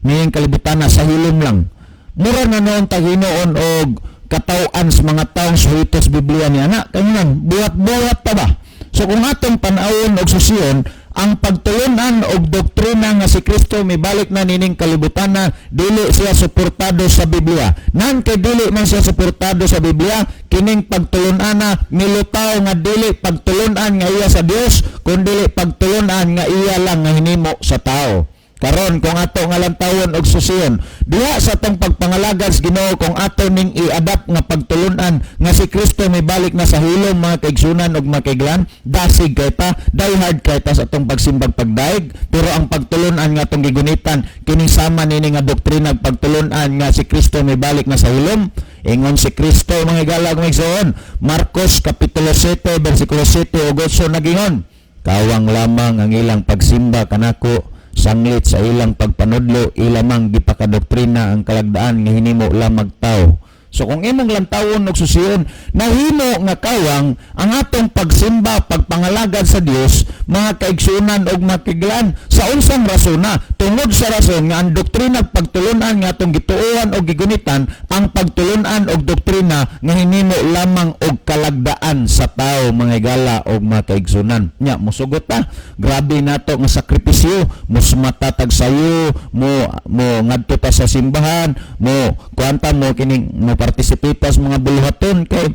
ngayong kalibutan na sa hilom lang. Mura na noon taginoon og kataw-an sa mga taong suhitos Biblia niya na kanyan buhat-buhat ta ba. So kung atong tan-awon og susiyon ang pagtulunan og doktrina nga si Kristo mibalik na nining kalibutan na, dili siya suportado sa Biblia. Nan kay dili man siya suportado sa Biblia, kining pagtulunan na milutaw nga dili pagtulunan nga iya sa Dios, kun dili pagtulunan nga iya lang nga hinimo sa tao. Karon kung ato nga lantawon og susiyon diha sa atong pagpangalagad sa Ginoo, kung ato ning i-adapt nga pagtulunan nga si Kristo may balik na sa hilom, mga kaigsunan og mga kaiglan, dasig kay ta, die hard kay ta sa atong pagsimbag pagdaig. Pero ang pagtulunan nga atong gigunitan kini sama nini nga doktrina, pagtulunan nga si Kristo may balik na sa hilom. Ingon si Kristo, mga higala ug igsoon, Marcos kapitulo 7 bersikulo 7 ug 8, nagingon, "Kawang lamang ang ilang pagsimba kanako, sanglit sa ilang pagpanudlo ilamang gipakadoktrina ang kalagdaan nga hinimo lamang tao." So kung imong lantawon og susiyon, nahimo nga kawang ang atong pagsimba, pagpangalagad sa Dios, mga kaigsunan og mga kaiglan. Sa unsang rason na? Tungod sa rason nga ang doktrina pagtulunan nga atong gituohan og gigunitan ang pagtulunan og doktrina nga hinimo lamang og kalagdaan sa tao, mga higala og mga kaigsunan. Nya mosugot ta, grabe nato nga sakripisyo, musmata tag sayo, mo mo ngadto ta sa simbahan, mo kuanta mo kining mo participate sa mga buluhaton kay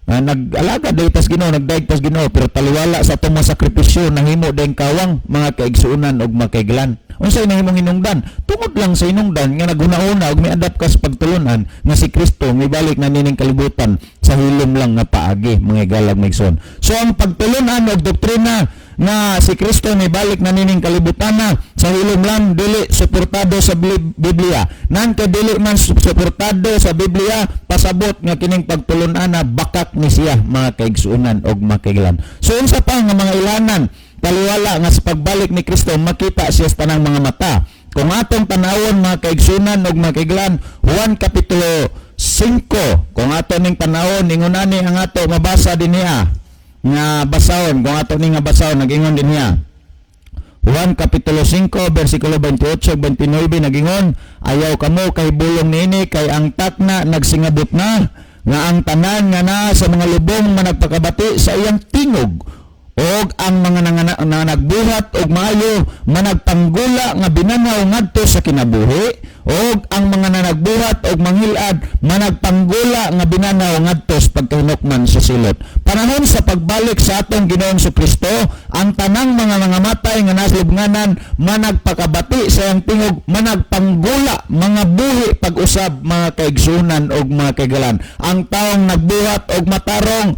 nag-alaga day tas Ginoo, nagdaig tas Ginoo, pero taliwala sa atong mga sakripisyo, nahimo dayong kawang, mga kaigsuonan og mga kaiglan. Unsay nahimong hinungdan? Tungod lang sa hinungdan nga naghuna-huna og mi-adapt ka sa pagtulunan nga si Kristo mibalik na nining kalibutan sa hilom lang nga paagi, mga higalag mga igsoon. So ang pagtulunan og doktrina nga si Kristo mibalik na nining kalibutan na sa hilom lang, dili suportado sa Biblia. Nan kay dili man suportado sa Biblia, pasabot nga kining pagtulunan na bakak ni siya, mga kaigsuonan og mga kaiglan. So unsa pa nga mga ilanan taliwala nga sa pagbalik ni Kristo makita siya sa tanang mga mata? Kung atong tanawon, mga kaigsunan og mga kaiglan, Juan kapitulo 5, kung ato ning tanawon, ingon ani ang ato mabasa dinhiha nga basahon. Kung ato ning nga basahon, nag-ingon dinhiha Juan kapitulo 5 versikulo 28 29, nagingon, "Ayaw kamo kahibulong niini, kay ang takna nagsingabot na nga ang tanan nga naa sa mga lubong managpakabati sa iyang tingog, og ang mga na nagbuhat og maayo managpanggula nga binanaw ngadto sa kinabuhi, og ang mga nanagbuhat og manghilad managpanggula nga binanaw ngadto sa pagkahinukman sa silot." Panahon sa pagbalik sa atong Ginoong Kristo, ang tanang mga nangamatay nga nasa lubnganan managpakabati sa iyang tingog, managpanggula mga buhi pag-usab, mga kaigsunan og mga kaigalan. Ang taong nagbuhat og matarong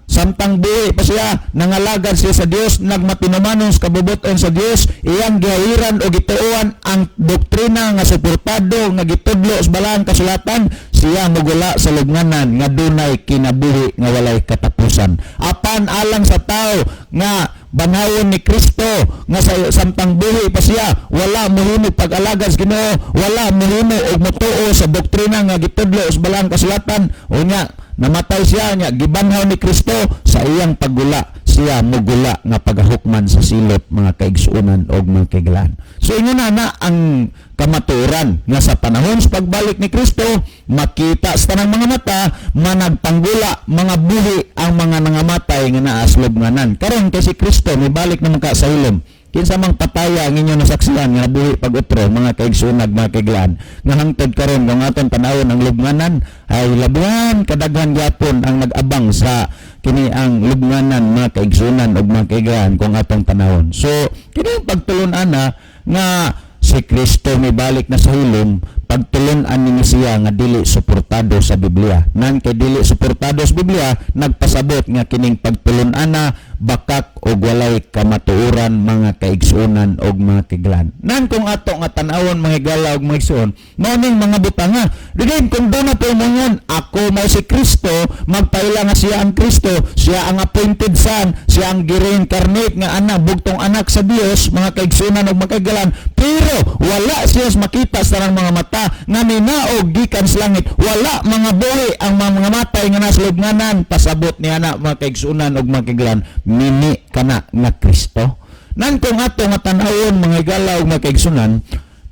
samtang buhi pa siya, nangalagad siya sa Dios, nagmatinumanon sa kabubuton sa Dios, iyang gihawiran o gituohan ang doktrina nga suportado nga gitudlo sa balaan kasulatan, siya mugula sa lubnganan nga dunay kinabuhi nga walay katapusan. Apan alang sa tao nga Banhawon ni Kristo nga sa samtang buhi pa siya wala mohimo pag-alagad sa Ginoo, wala mohimo og motuo sa doktrina nga gitudlo sa Balaang Kasulatan. Unya namatay siya, nya gibanhaw ni Kristo. Sa iyang paggula, siya mugula nga pagahukman sa silot, mga kaigsuonan og mga kaiglaan. So ingon na na ang kamatuoran nga sa panahon sa pagbalik ni Kristo, makita sa tanang mga mata, managpanggula, mga buhi ang mga nangamatay nga naa sa lubnganan. Karon kay si Kristo mibalik naman ka sa hilom. Kinsa mang pataya ang inyong nasaksihan nga nabuhi pag utro, mga kaigsuonan, mga kaiglaan, nga hangtod karon kung aton tanawon ang lubnganan ay labuhan kadaghan gyapon ang nag-abang sa kini ang lubnganan, mga kaigsuonan ug mga kaiglaan, kung atong tanawon. So kini ang pagtulun-an na nga si Kristo mibalik na sa hilom, pagtulun-an ni siya nga dili suportado sa Biblia. Nan kay dili suportado sa Biblia, nagpasabot nga kining pagtulun-an na bakak og walay kamatuoran, mga kaigsuonan og mga kaiglaan. Nan kung ato nga tan-awon, mga higala og mga igsuon, mao ning mga butanga. Dili kung duna po moingon, "Ako mao si Kristo," magpaila nga siya ang Kristo, siya ang appointed son, siya ang gi-reincarnate nga anak, bugtong anak sa Dios, mga kaigsuonan og mga kaiglaan, pero wala siya makita sa tanang mga mata nga ninaog gikan sa langit, wala mga buhi ang mga matay nga nasa lubnganan, pasabot niya na, mga kaigsuonan og mga kaiglaan, mini kana nga Kristo. Nan kung ato nga tan-awon, mga higala ug mga kaigsuonan,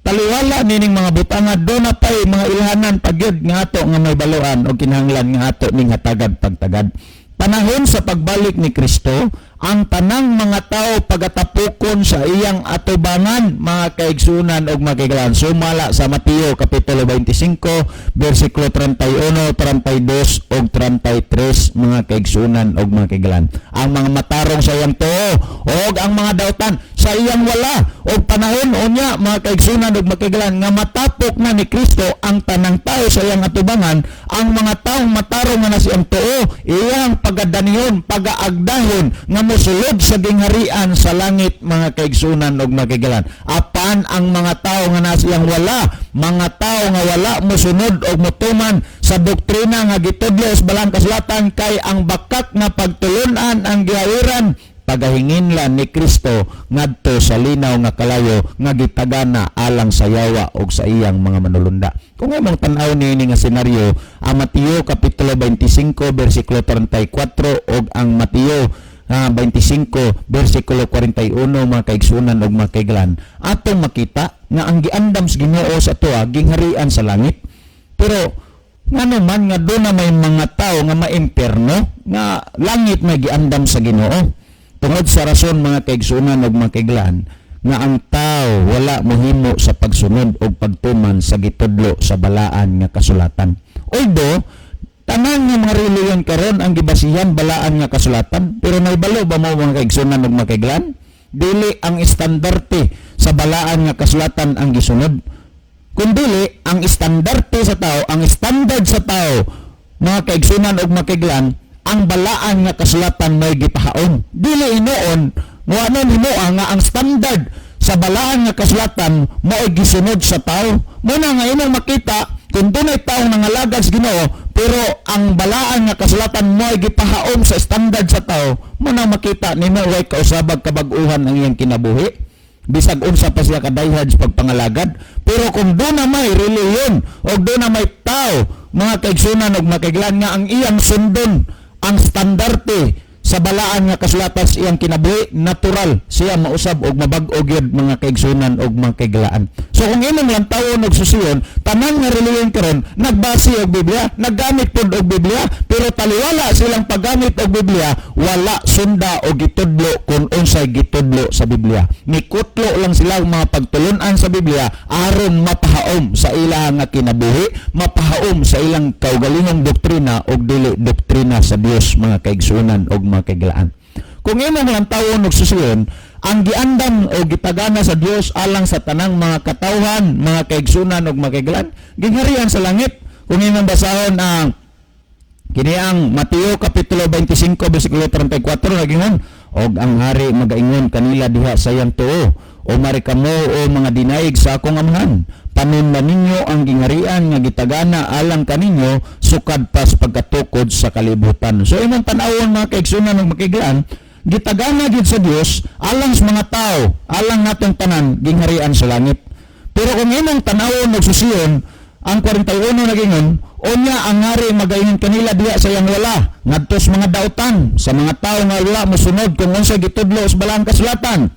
taliwala nining mga butanga, duna pay mga ilhanan pagyud nga ato nga may baluan o kinahanglan nga ato ning hatagad pagtagad. Panahon sa pagbalik ni Kristo, ang tanang mga tao pagatapukon sa iyang atubangan, mga kaigsunan ug mga kaiglaan. Sumala sa Mateo kapitulo 25 bersikulo 31, 32 ug 33, mga kaigsunan ug mga kaiglaan. Ang mga matarong sa iyang tuo ug ang mga dautan sa iyang wala. Og panahon unya, mga kaigsunan ug mga kaiglaan, nga matapok na ni Kristo ang tanang tao sa iyang atubangan, ang mga taong matarong nga nasa iyang tuo, iyang pagadanihon, pagaagdahon nga mosulod sa gingharian sa langit, mga kaigsunan ug mga kaiglaan. Apan ang mga tao nga nasa iyang wala, mga tao nga wala mosunod og motuman sa doktrina nga gitudlo sa Balaang Kasulatan, kay ang bakak nga pagtulunan ang gihawiran, pagahinginlan ni Kristo ngadto sa linaw nga kalayo nga gitagana alang sa yawa og sa iyang mga manulunda. Kung imong tan-aw niini nga senaryo, ang Mateo kapitulo 25 bersikulo 34 ug ang Mateo 25 bersikulo 41, mga kaigsunan ug mga kaiglan, atong makita nga ang giandam sa Ginoo sa atoa gingharian sa langit. Pero ngano man nga duna may mga tao nga maimpierno nga langit may giandam sa Ginoo? Tungod sa rason, mga kaigsunan ug mga kaiglaan, nga ang tao wala mohimo sa pagsunod og pagtuman sa gitudlo sa Balaan nga Kasulatan. Although tanan nga mga relihiyon karon ang gibasihan Balaan nga Kasulatan, pero naibalo ba mo, mga kaigsunan ug mga kaiglaan, dili ang estandarte sa Balaan nga Kasulatan ang gisunod, kundili ang estandarte sa tao, ang standard sa tao, mga kaigsunan ug mga kaiglaan, ang Balaan nga Kasulatan may gipahaom. Dili hinuon mo ano himuha nga ang standard sa Balaan nga Kasulatan mao'y gisunod sa tao. Muna nga imong makita kung dunay taong nangalagad sa Ginoo pero ang Balaan nga Kasulatan mo'y gipahaom sa standard sa tao, muna makita nimo way kausabag kabag-uhan ang iyang kinabuhi bisag unsa pa siya ka-diehard sa pagpangalagad. Pero kung duna may relihiyon o duna may tao, mga kaigsunan ug mga kaiglaan, nga ang iyang sundon ang standarte sa Balaan nga Kasulatan sa iyang kinabuhi, natural siya mausab og mabag-o gyud, mga kaigsunan og mga kaiglaan. So kung imong lantawon og susiyon, tanan nga relihiyon karon nagbase og Biblia, naggamit pod og Biblia, pero taliwala silang paggamit og Biblia, wala sunda og gitudlo kung unsay gitudlo sa Biblia. Mikutlo lang sila og mga pagtulun-an sa Biblia aron mapahaom sa ilang nga kinabuhi, mapahaom sa ilang kaugalingong doktrina og dili doktrina sa Dios, mga kaigsunan og mga kaiglaan. Kung imong lantawon og susiyon, ang giandam o gitagana sa Dios alang sa tanang mga katawhan, mga kaigsunan og mga kaiglaan, gingharian sa langit. Kung imong basahon ang kini ang Mateo kapitulo 25 bersikulo 34, nagingon, "Og ang hari magaingon kanila diha sa iyang tuo, 'Umari kamo o mga dinaig sa akong Amahan. Panunla ninyo ang gingharian nga gitagana alang kaninyo sukad pa sa pagkatukod sa kalibutan.'" So imong tan-awon, mga kaigsunan ug mga kaiglaan, Gitagana gid sa Dios alang sa mga tao, alang natong tanan gingharian sa langit. Pero kung imong tan-awon og susiyon ang 41, nagingon, "Unya ang hari magaingon kanila diha sa iyang wala, ngadto sa mga dautan, sa mga tawo nga wala mosunod kung unsa gitudlo sa Balaang Kasulatan.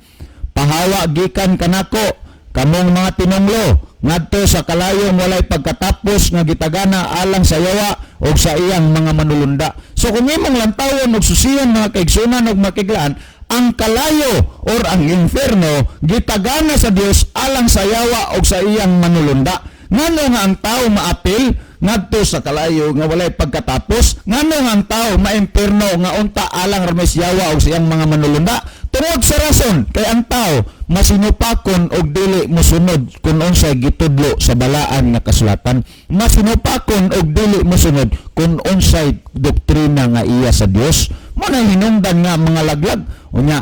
Pahawa gikan kanako, kamong mga tinunglo, ngadto sa kalayong walay pagkatapos nga gitagana alang sa yawa ug sa iyang mga manulunda." So kung imong lantawon og susiyon, mga kaigsunan ug makiglaan, ang kalayo or ang inferno gitagana sa Dios alang sa yawa ug sa iyang manulunda. Ngano nga ang tao maapil ngadto sa kalayo nga walay pagkatapos? Ngano nga ang tao maimpierno nga unta alang ra may yawa ug sa iyang mga manulunda? Tungod sa rason kay ang tao masinupakon og dili mosunod kung unsay gitudlo sa Balaan nga Kasulatan, masinupakon og dili mosunod kung unsay doktrina nga iya sa Dios. Mo na hinungdan nga mga laglag. Unya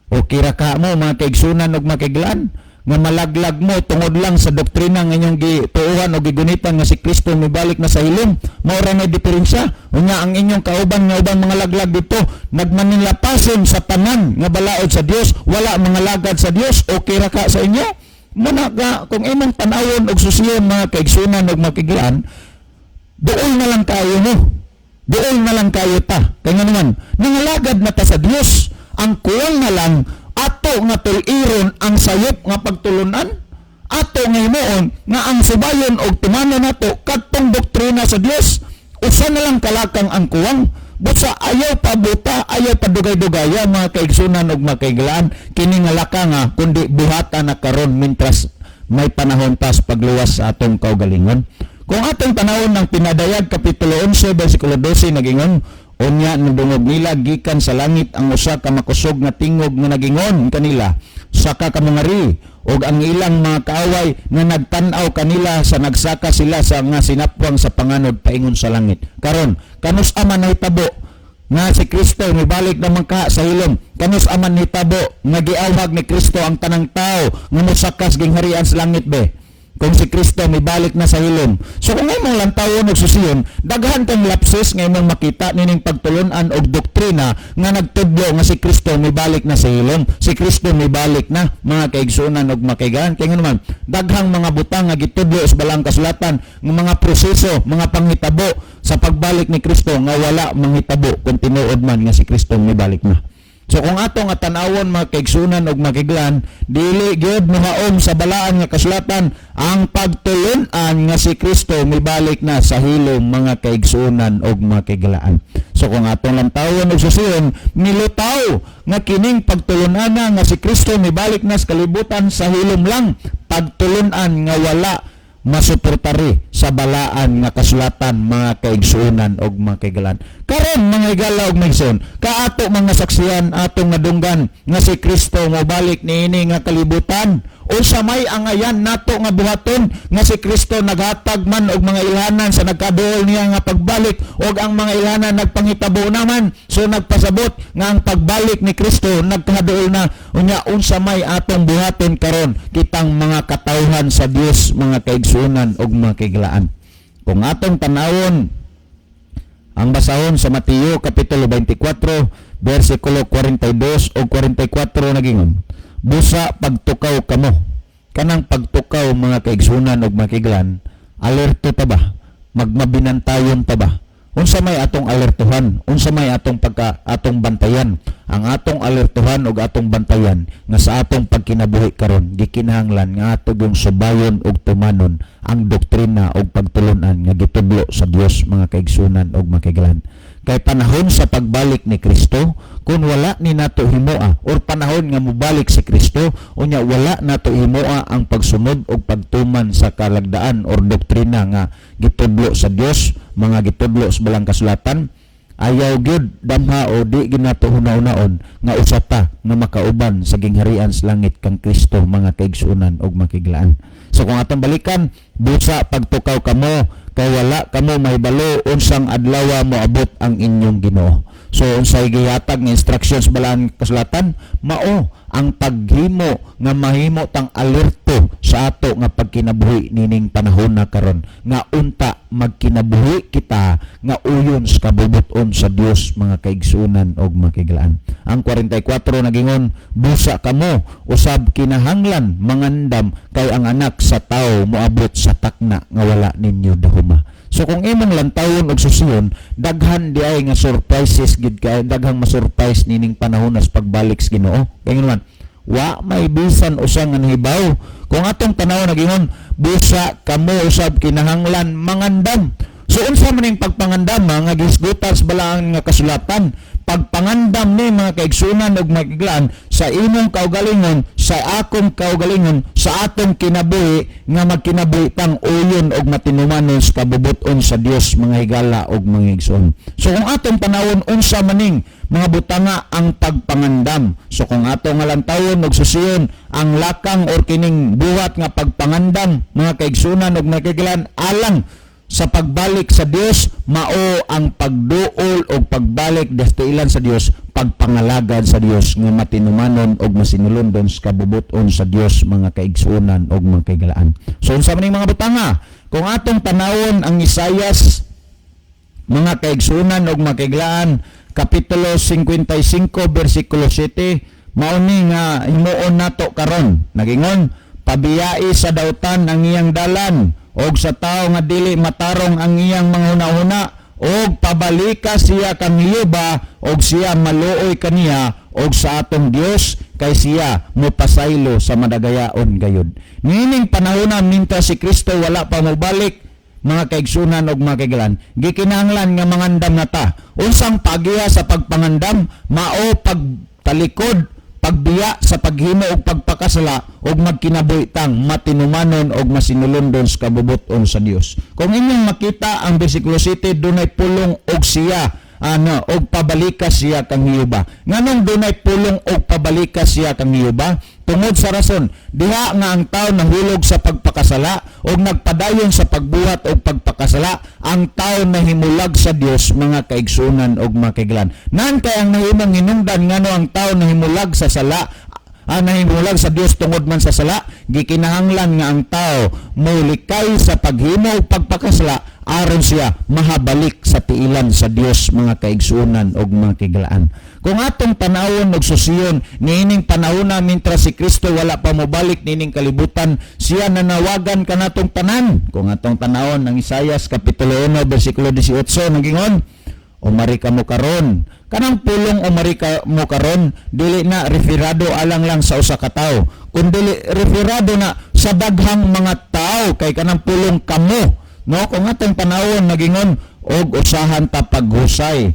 okay ra ka mo, mga kaigsunan ug makiglaan, nga malaglag mo tungod lang sa doktrina nga inyong gituohan o gigunitan nga si Kristo mibalik na sa hilom? Mao ra may diferensya. Unya ang inyong kauban nga ubang mga laglag dito nagmanilapason sa tanan nga balaod sa Dios, wala mga lagad sa Dios, okay ra ka sa inyo? Muna nga kung imong tan-awon og susiyon, mga kaigsunan ug makiglaan, duol na lang kayo mo, duol na lang kayo ta, kay nga naman nangalagad na ta sa Dios. Ang kulang na lang ato nga tul-iron ang sayop nga pagtulunan, ato nga himuon nga ang subayon og tumanon nato kadtong doktrina sa Dios. Usa na lang kalakang ang kuwang. Busa ayaw pabuta, ayaw padugay-dugaya, mga kaigsunan ug makaiglaan, kini nga lakang nga kundi buhata na karon mintras may panahon pas pagluwas sa atong kaugalingon. Kung atong tanawon ng Pinadayag kapitulo 11 bersikulo 12, nagingon, "Unya nadungog nila gikan sa langit ang usa ka makusog nga tingog nga nagingon kanila, 'Saka kamo ngari.' Ug ang ilang mga kaaway nga nagtan-aw kanila sa nagsaka sila sa nga sinapwang sa panganod paingon sa langit." Karon, kanus man nahitabo nga si Kristo mibalik naman ka sa hilom? Kanus man nahitabo nga giawhag ni Kristo ang tanang tao nga mosakas gingharian sa langit be kung si Kristo mibalik na sa hilom? So kung imong lantawon og susiyon, daghan kang lapses nga imong makita nining pagtulunan og doktrina nga nagtudlo nga si Kristo mibalik na sa hilom. Si Kristo mibalik na, mga kaigsuonan og makaigaan. Kay naman, daghang mga butang nga gitudlo sa Balaang Kasulatan, nga mga proseso, mga panghitabo sa pagbalik ni Kristo nga wala manghitabo kung tinuod man nga si Kristo mibalik na. So kung ato nga tan-awon, mga kaigsunan ug makiglan, dili gyud mohaom sa Balaan nga Kasulatan ang pagtulun-an nga si Kristo mibalik na sa hilom, mga kaigsunan ug makiglaan. So kung atong lantawon og susiyon, milutaw nga kining pagtulun-ana nga si Kristo mibalik na sa kalibutan sa hilom lang, pagtulun-an nga wala masuportari sa Balaan nga Kasulatan, mga kaigsuonan og mga kaigalan. Karon, mga higala og maigsoon, kaato mga saksiyan, atong nadunggan nga si Kristo mobalik niini nga kalibutan. Unsa may angayan nato nga buhaton nga si Kristo naghatag man og mga ilhanan sa nagkaduol niya nga pagbalik og ang mga ilhanan nagpangitabo naman, so nagpasabot nga ang pagbalik ni Kristo nagkaduol na? Unya unsa may atong buhaton karon kitang mga katawhan sa Dios, mga kaigsuonan ug mga kaiglaan? Kung atong tanawon ang basahon sa Mateo kapitulo 24 bersikulo 42 o 44, nagingon, "Busa pagtukaw kamo." Kanang pagtukaw, mga kaigsunan ug makiglan, alerto ta ba? Magmabinantayon ta ba? Unsa may atong alertuhan? Unsa may atong pagka atong bantayan? Ang atong alertuhan ug atong bantayan nga sa atong pagkinabuhi karon gikinahanglan nga ato yung subayon ug tumanon ang doktrina ug pagtulunan nga gitudlo sa Dios, mga kaigsunan ug makiglan. Kay panahon sa pagbalik ni Kristo, kung wala ni nato himoa or panahon nga mobalik si Kristo, unya wala nato himoa ang pagsunod og pagtuman sa kalagdaan or doktrina nga gitudlo sa Dios, mga gitudlo sa Balang Kasulatan, ayaw gyud damha o di ginato huna-hunaon nga usa ta nga makauban sa gingharian sa langit kang Kristo, mga kaigsuonan ug makiglaan. So kung atong balikan, "Busa pagtukaw kamo kay wala kamo mahibalo unsang adlaw moabot ang inyong Ginoo." So unsay gihatag nga instructions Balaan Kasulatan? Mao ang paghimo nga mahimo tang alerto. epekto sa ato nga pagkinabuhi nining panahon na karon, nga unta magkinabuhi kita nga uyon sa kabubuton sa Dios, mga kaigsunan og makigalaan. Ang 44 nagingon, "Busa kamo usab kinahanglan mangandam, kay ang Anak sa Tao moabot sa takna nga wala ninyo dahuma." So kung imong lantawon og susiyon, daghan di ay nga surprises gid kay daghang masurprise nining panahon sa pagbalik sa Ginoo. Kay man wa may bisan usa nga nahibaw. Kung atong tanaw, nagingon, "Busa kamo usab kinahanglan mangandam." So unsa man ning pagpangandam nga gihisgutan sa balaan nga kasulatan? Pagpangandam ni, mga kaigsunan ug makiglaan, sa imong kaugalingon, sa akong kaugalingon, sa atong kinabuhi nga magkinabuhi tang uyon og matinumanon sa kabubuton sa Dios, mga higala ug mga igsoon. So kung atong panawon, unsa maning mga butanga ang pagpangandam? So kung ato nga lantawon og susiyon ang lakang or kining buhat nga pagpangandam, mga kaigsunan ug makigilan, alang sa pagbalik sa Dios, mao ang pagduol o pagbalik destilan sa Dios, pagpangalagad sa Dios nga matinumanon og masinulondon sa kabubuton sa Dios, mga kaigsuonan og mga kaigalaan. So unsa man ning mga butanga? Kung atong tanawon ang Isayas, mga kaigsunan og mga kaiglaan, kapitulo 55 bersikulo 7, mao ni nga himuon nato karon. Nagingon, "Pabiyai sa dautan ang iyang dalan og sa tawo nga dili matarong ang iyang mga hunahuna, og pabalika siya kang Jehova og siya maluoy kaniya, og sa atong Dios, kay siya mopasaylo sa madagayaon gayud." Niining panahona, mintras si Kristo wala pa mobalik, mga kaigsunan og mga kaigalan, gikinahanglan nga mangandam na ta. Unsang pagiya sa pagpangandam? Mao pagtalikod, pagbiya sa paghimo og pagpakasala og magkinabuhi tang matinumanon og masinulondon sa kabubuton sa Dios. Kung inyong makita ang bersikulo 7, dunay pulong "og siya", ano, "og pabalika siya kang Jehova". Nganong dunay pulong "og pabalika siya kang Jehova"? Tungod sa rason diha nga ang tao nahulog sa pagpakasala og nagpadayon sa pagbuhat og pagpakasala, ang tao nahimulag sa Dios, mga kaigsunan og mga kaiglan. Nan kay ang nahimong hinungdan ngano ang tao nahimulag sa sala, ang nahimulag sa Dios tungod man sa sala, gikinahanglan nga ang tao molikay sa paghimo og pagpakasala aron siya mahabalik sa tiilan sa Dios, mga kaigsuonan og mga kiglaan. Kung atong tanawon og susiyon niining panahona, mintras si Kristo wala pa mobalik niining kalibutan, siya nanawagan kanatong tanan. Kung atong tanawon ang Isayas kapitulo 1 bersikulo 18, nagingon, "Umari kamo karon." Kanang pulong "umari ka mo karon", dili na referado alang lang sa usa ka tawo, kundi referado na sa daghang mga tao, kay kanang pulong "kamo", no? Kung atong panawon, nagingon, "Og usahan ta paghusay."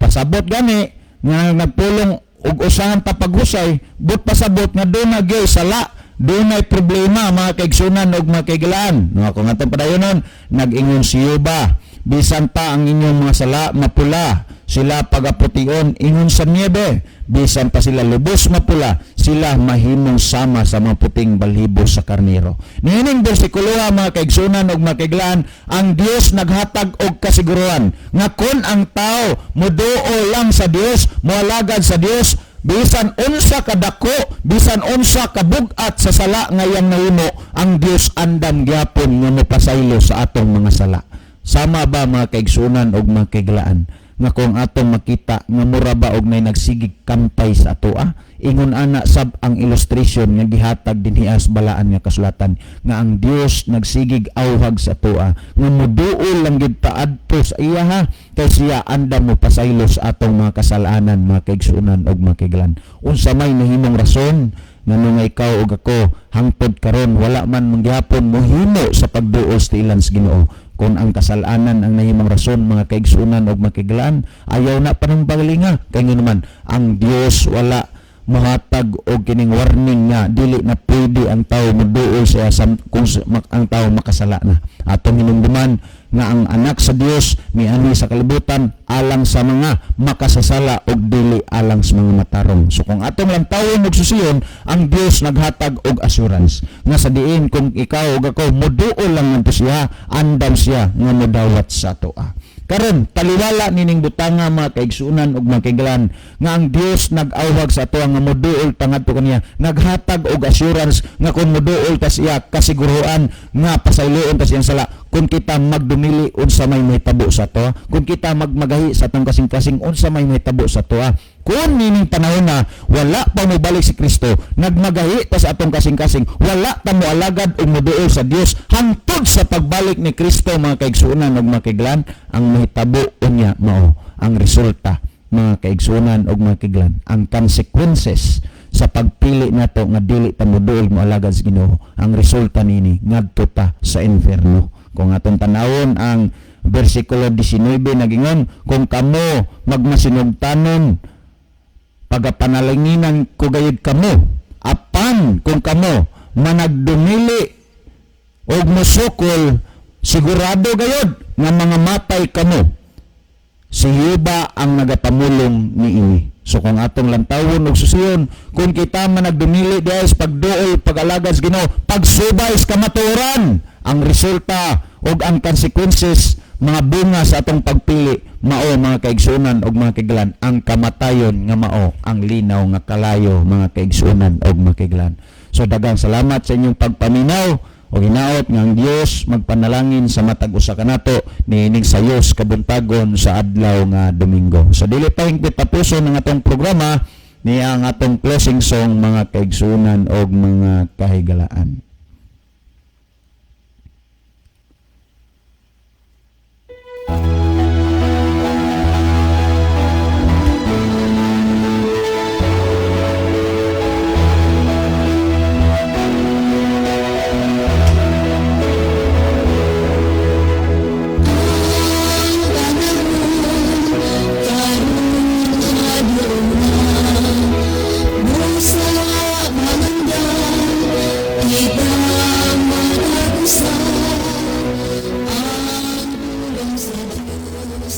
Pasabot gani nga nagpulong "og usahan ta paghusay", but pasabot nga doon na sala, dunay problema, mga kaigsunan ug mga kaigalaan, no? Kung atong padayonon, nag-ingon si Yuba, "Bisan pa ang inyong mga sala mapula, sila pagapution ingon sa niebe. Bisan pa sila lubos mapula, sila mahimong sama sa mga puting balhibo sa karnero." Niining bersikulo, mga kaigsunan ug mga kaiglaan, ang Dios naghatag og kasiguruhan nga kon ang tao moduol lang sa Dios, moalagad sa Dios, bisan unsa kadako, bisan unsa kabug-at sa sala nga iyang nahimo, ang Dios andam gyapon nga mopasaylo sa atong mga sala. Sama ba, mga kaigsunan ug mga kaiglaan, nga kung atong makita nga mura ba og nay nagsigig kampay sa atoa? Ingon ana sab ang illustration nga gihatag dinhi sa balaan nga kasulatan, nga ang Dios nagsigig awhag sa atoa nga moduol lang gid ta adto sa iya ha, kay siya andam mo pasaylo sa atong mga kasalanan, mga kaigsunan ug mga kaiglaan. Unsa may nahimong rason ngano nga ikaw ug ako hangtod karon wala man manggihapon mohimo sa pagduol sa tiilan sa Ginoo? Kung ang kasalanan ang nahimong rason, mga kaigsunan ug mga kaiglaan, ayaw na panang pagalinga, kay naman ang Dios wala mohatag og kining warning nga dili na pwede ang tao moduol siya kung ang tao makasala na. Atong hinumduman nga ang Anak sa Dios mianhi sa kalibutan alang sa mga makasasala ug dili alang sa mga matarong. So kung atong lantawon og susiyon, ang Dios naghatag og assurance nga sa diin kung ikaw ug ako moduol lang ngadto siya, andam siya nga modawat sa atoa. Karon taliwala nining butanga, mga kaigsuonan ug mga kahigalaan, nga ang Dios nag-awhag sa ato nga moduol ta ngadto kaniya, naghatag og assurance nga kung moduol ta siya, kasiguruhan nga pasayloon ta siyang sala. Kung kita magdumili, unsa may mahitabo sa ato? Kung kita magmagahi sa atong kasing-kasing, unsa may mahitabo sa ato? Kung nining panahon na wala pa mobalik si Kristo, nagmagahi ta sa atong kasing-kasing, wala ta moalagad ug moduol sa Dios hangtod sa pagbalik ni Kristo, mga kaigsuonan ug mga kahigalaan, ang mahitabo unya mao ang resulta, mga kaigsuonan ug mga kahigalaan, ang consequences sa pagpili nato nga dili ta moduol, moalagad sa Ginoo. Ang resulta nini, ngadto ta sa impyerno. Kung atong tanawon ang versikulo 19, nagingon, "Kung kamo magmasinugtanon, pagapanalanginan ko gayud kamo. Apan kung kamo managdumili og mosukol, sigurado gayud nga mga matay kamo. Si Jehova ang nagapamulong niini." So kung atong lantawon og susiyon, kung kita managdumili diay sa pagduol, pag-alagad sa Ginoo, pagsubay sa kamatuoran, ang resulta og ang consequences, mga bunga sa atong pagpili mao, mga kaigsuonan og mga kahigalaan, ang kamatayon nga mao ang linaw nga kalayo, mga kaigsuonan og mga kahigalaan. So daghang salamat sa inyong pagpaminaw o hinaot nga ang Dios magpanalangin sa matag usa kanato niining sayos kabuntagon sa adlaw nga Domingo. So dili pa hingpit tapuson ang atong programa niya ang atong closing song, mga kaigsuonan og mga kahigalaan. Busa manandam, kita mag-usap, ang pulong sa Diyos.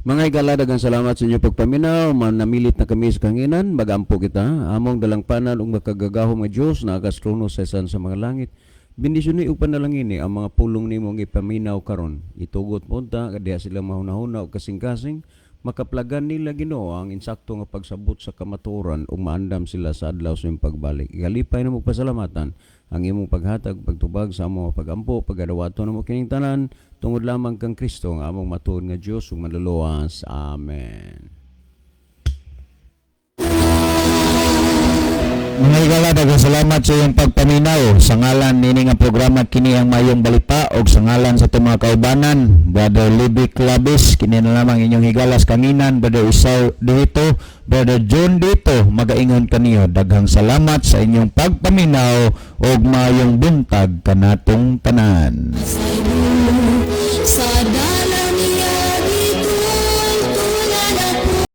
Mga higala, daghang salamat sa inyong pagpaminaw. Manamilit na kami sa kanginan. Magampo kita. Among dalangpanan ug makagagahom nga Dios na akas trono sa isan sa mga langit. Bendisyoni ug panalangini ang mga pulong nimo nga ipaminaw karon. Itugot mo unta diha sila mahunahuna ug kasing-kasing makaplagan nila, Ginoo, ang insakto nga pagsabot sa kamatuoran ug maandam sila sa adlaw sa imong pagbalik. Ikalipay namo pasalamatan ang imong paghatag, pagtubag sa among pagampo, pagadawaton namo kining tanan tungod lamang kang Kristo nga among matuod nga Dios ug manluluwas. Amen. Mga higala, daghang salamat sa iyong pagpaminaw. Sa ngalan nini nga programa, kini ang Mayong Balita, og sa ngalan sa itong mga kaubanan, Brother Libby Clavis, kini na lamang inyong higalas kanginan, Brother Isaw dito, Brother John dito, magaingon kaniyo. Daghang salamat sa inyong pagpaminaw og mayong buntag kanatong tanan. Sa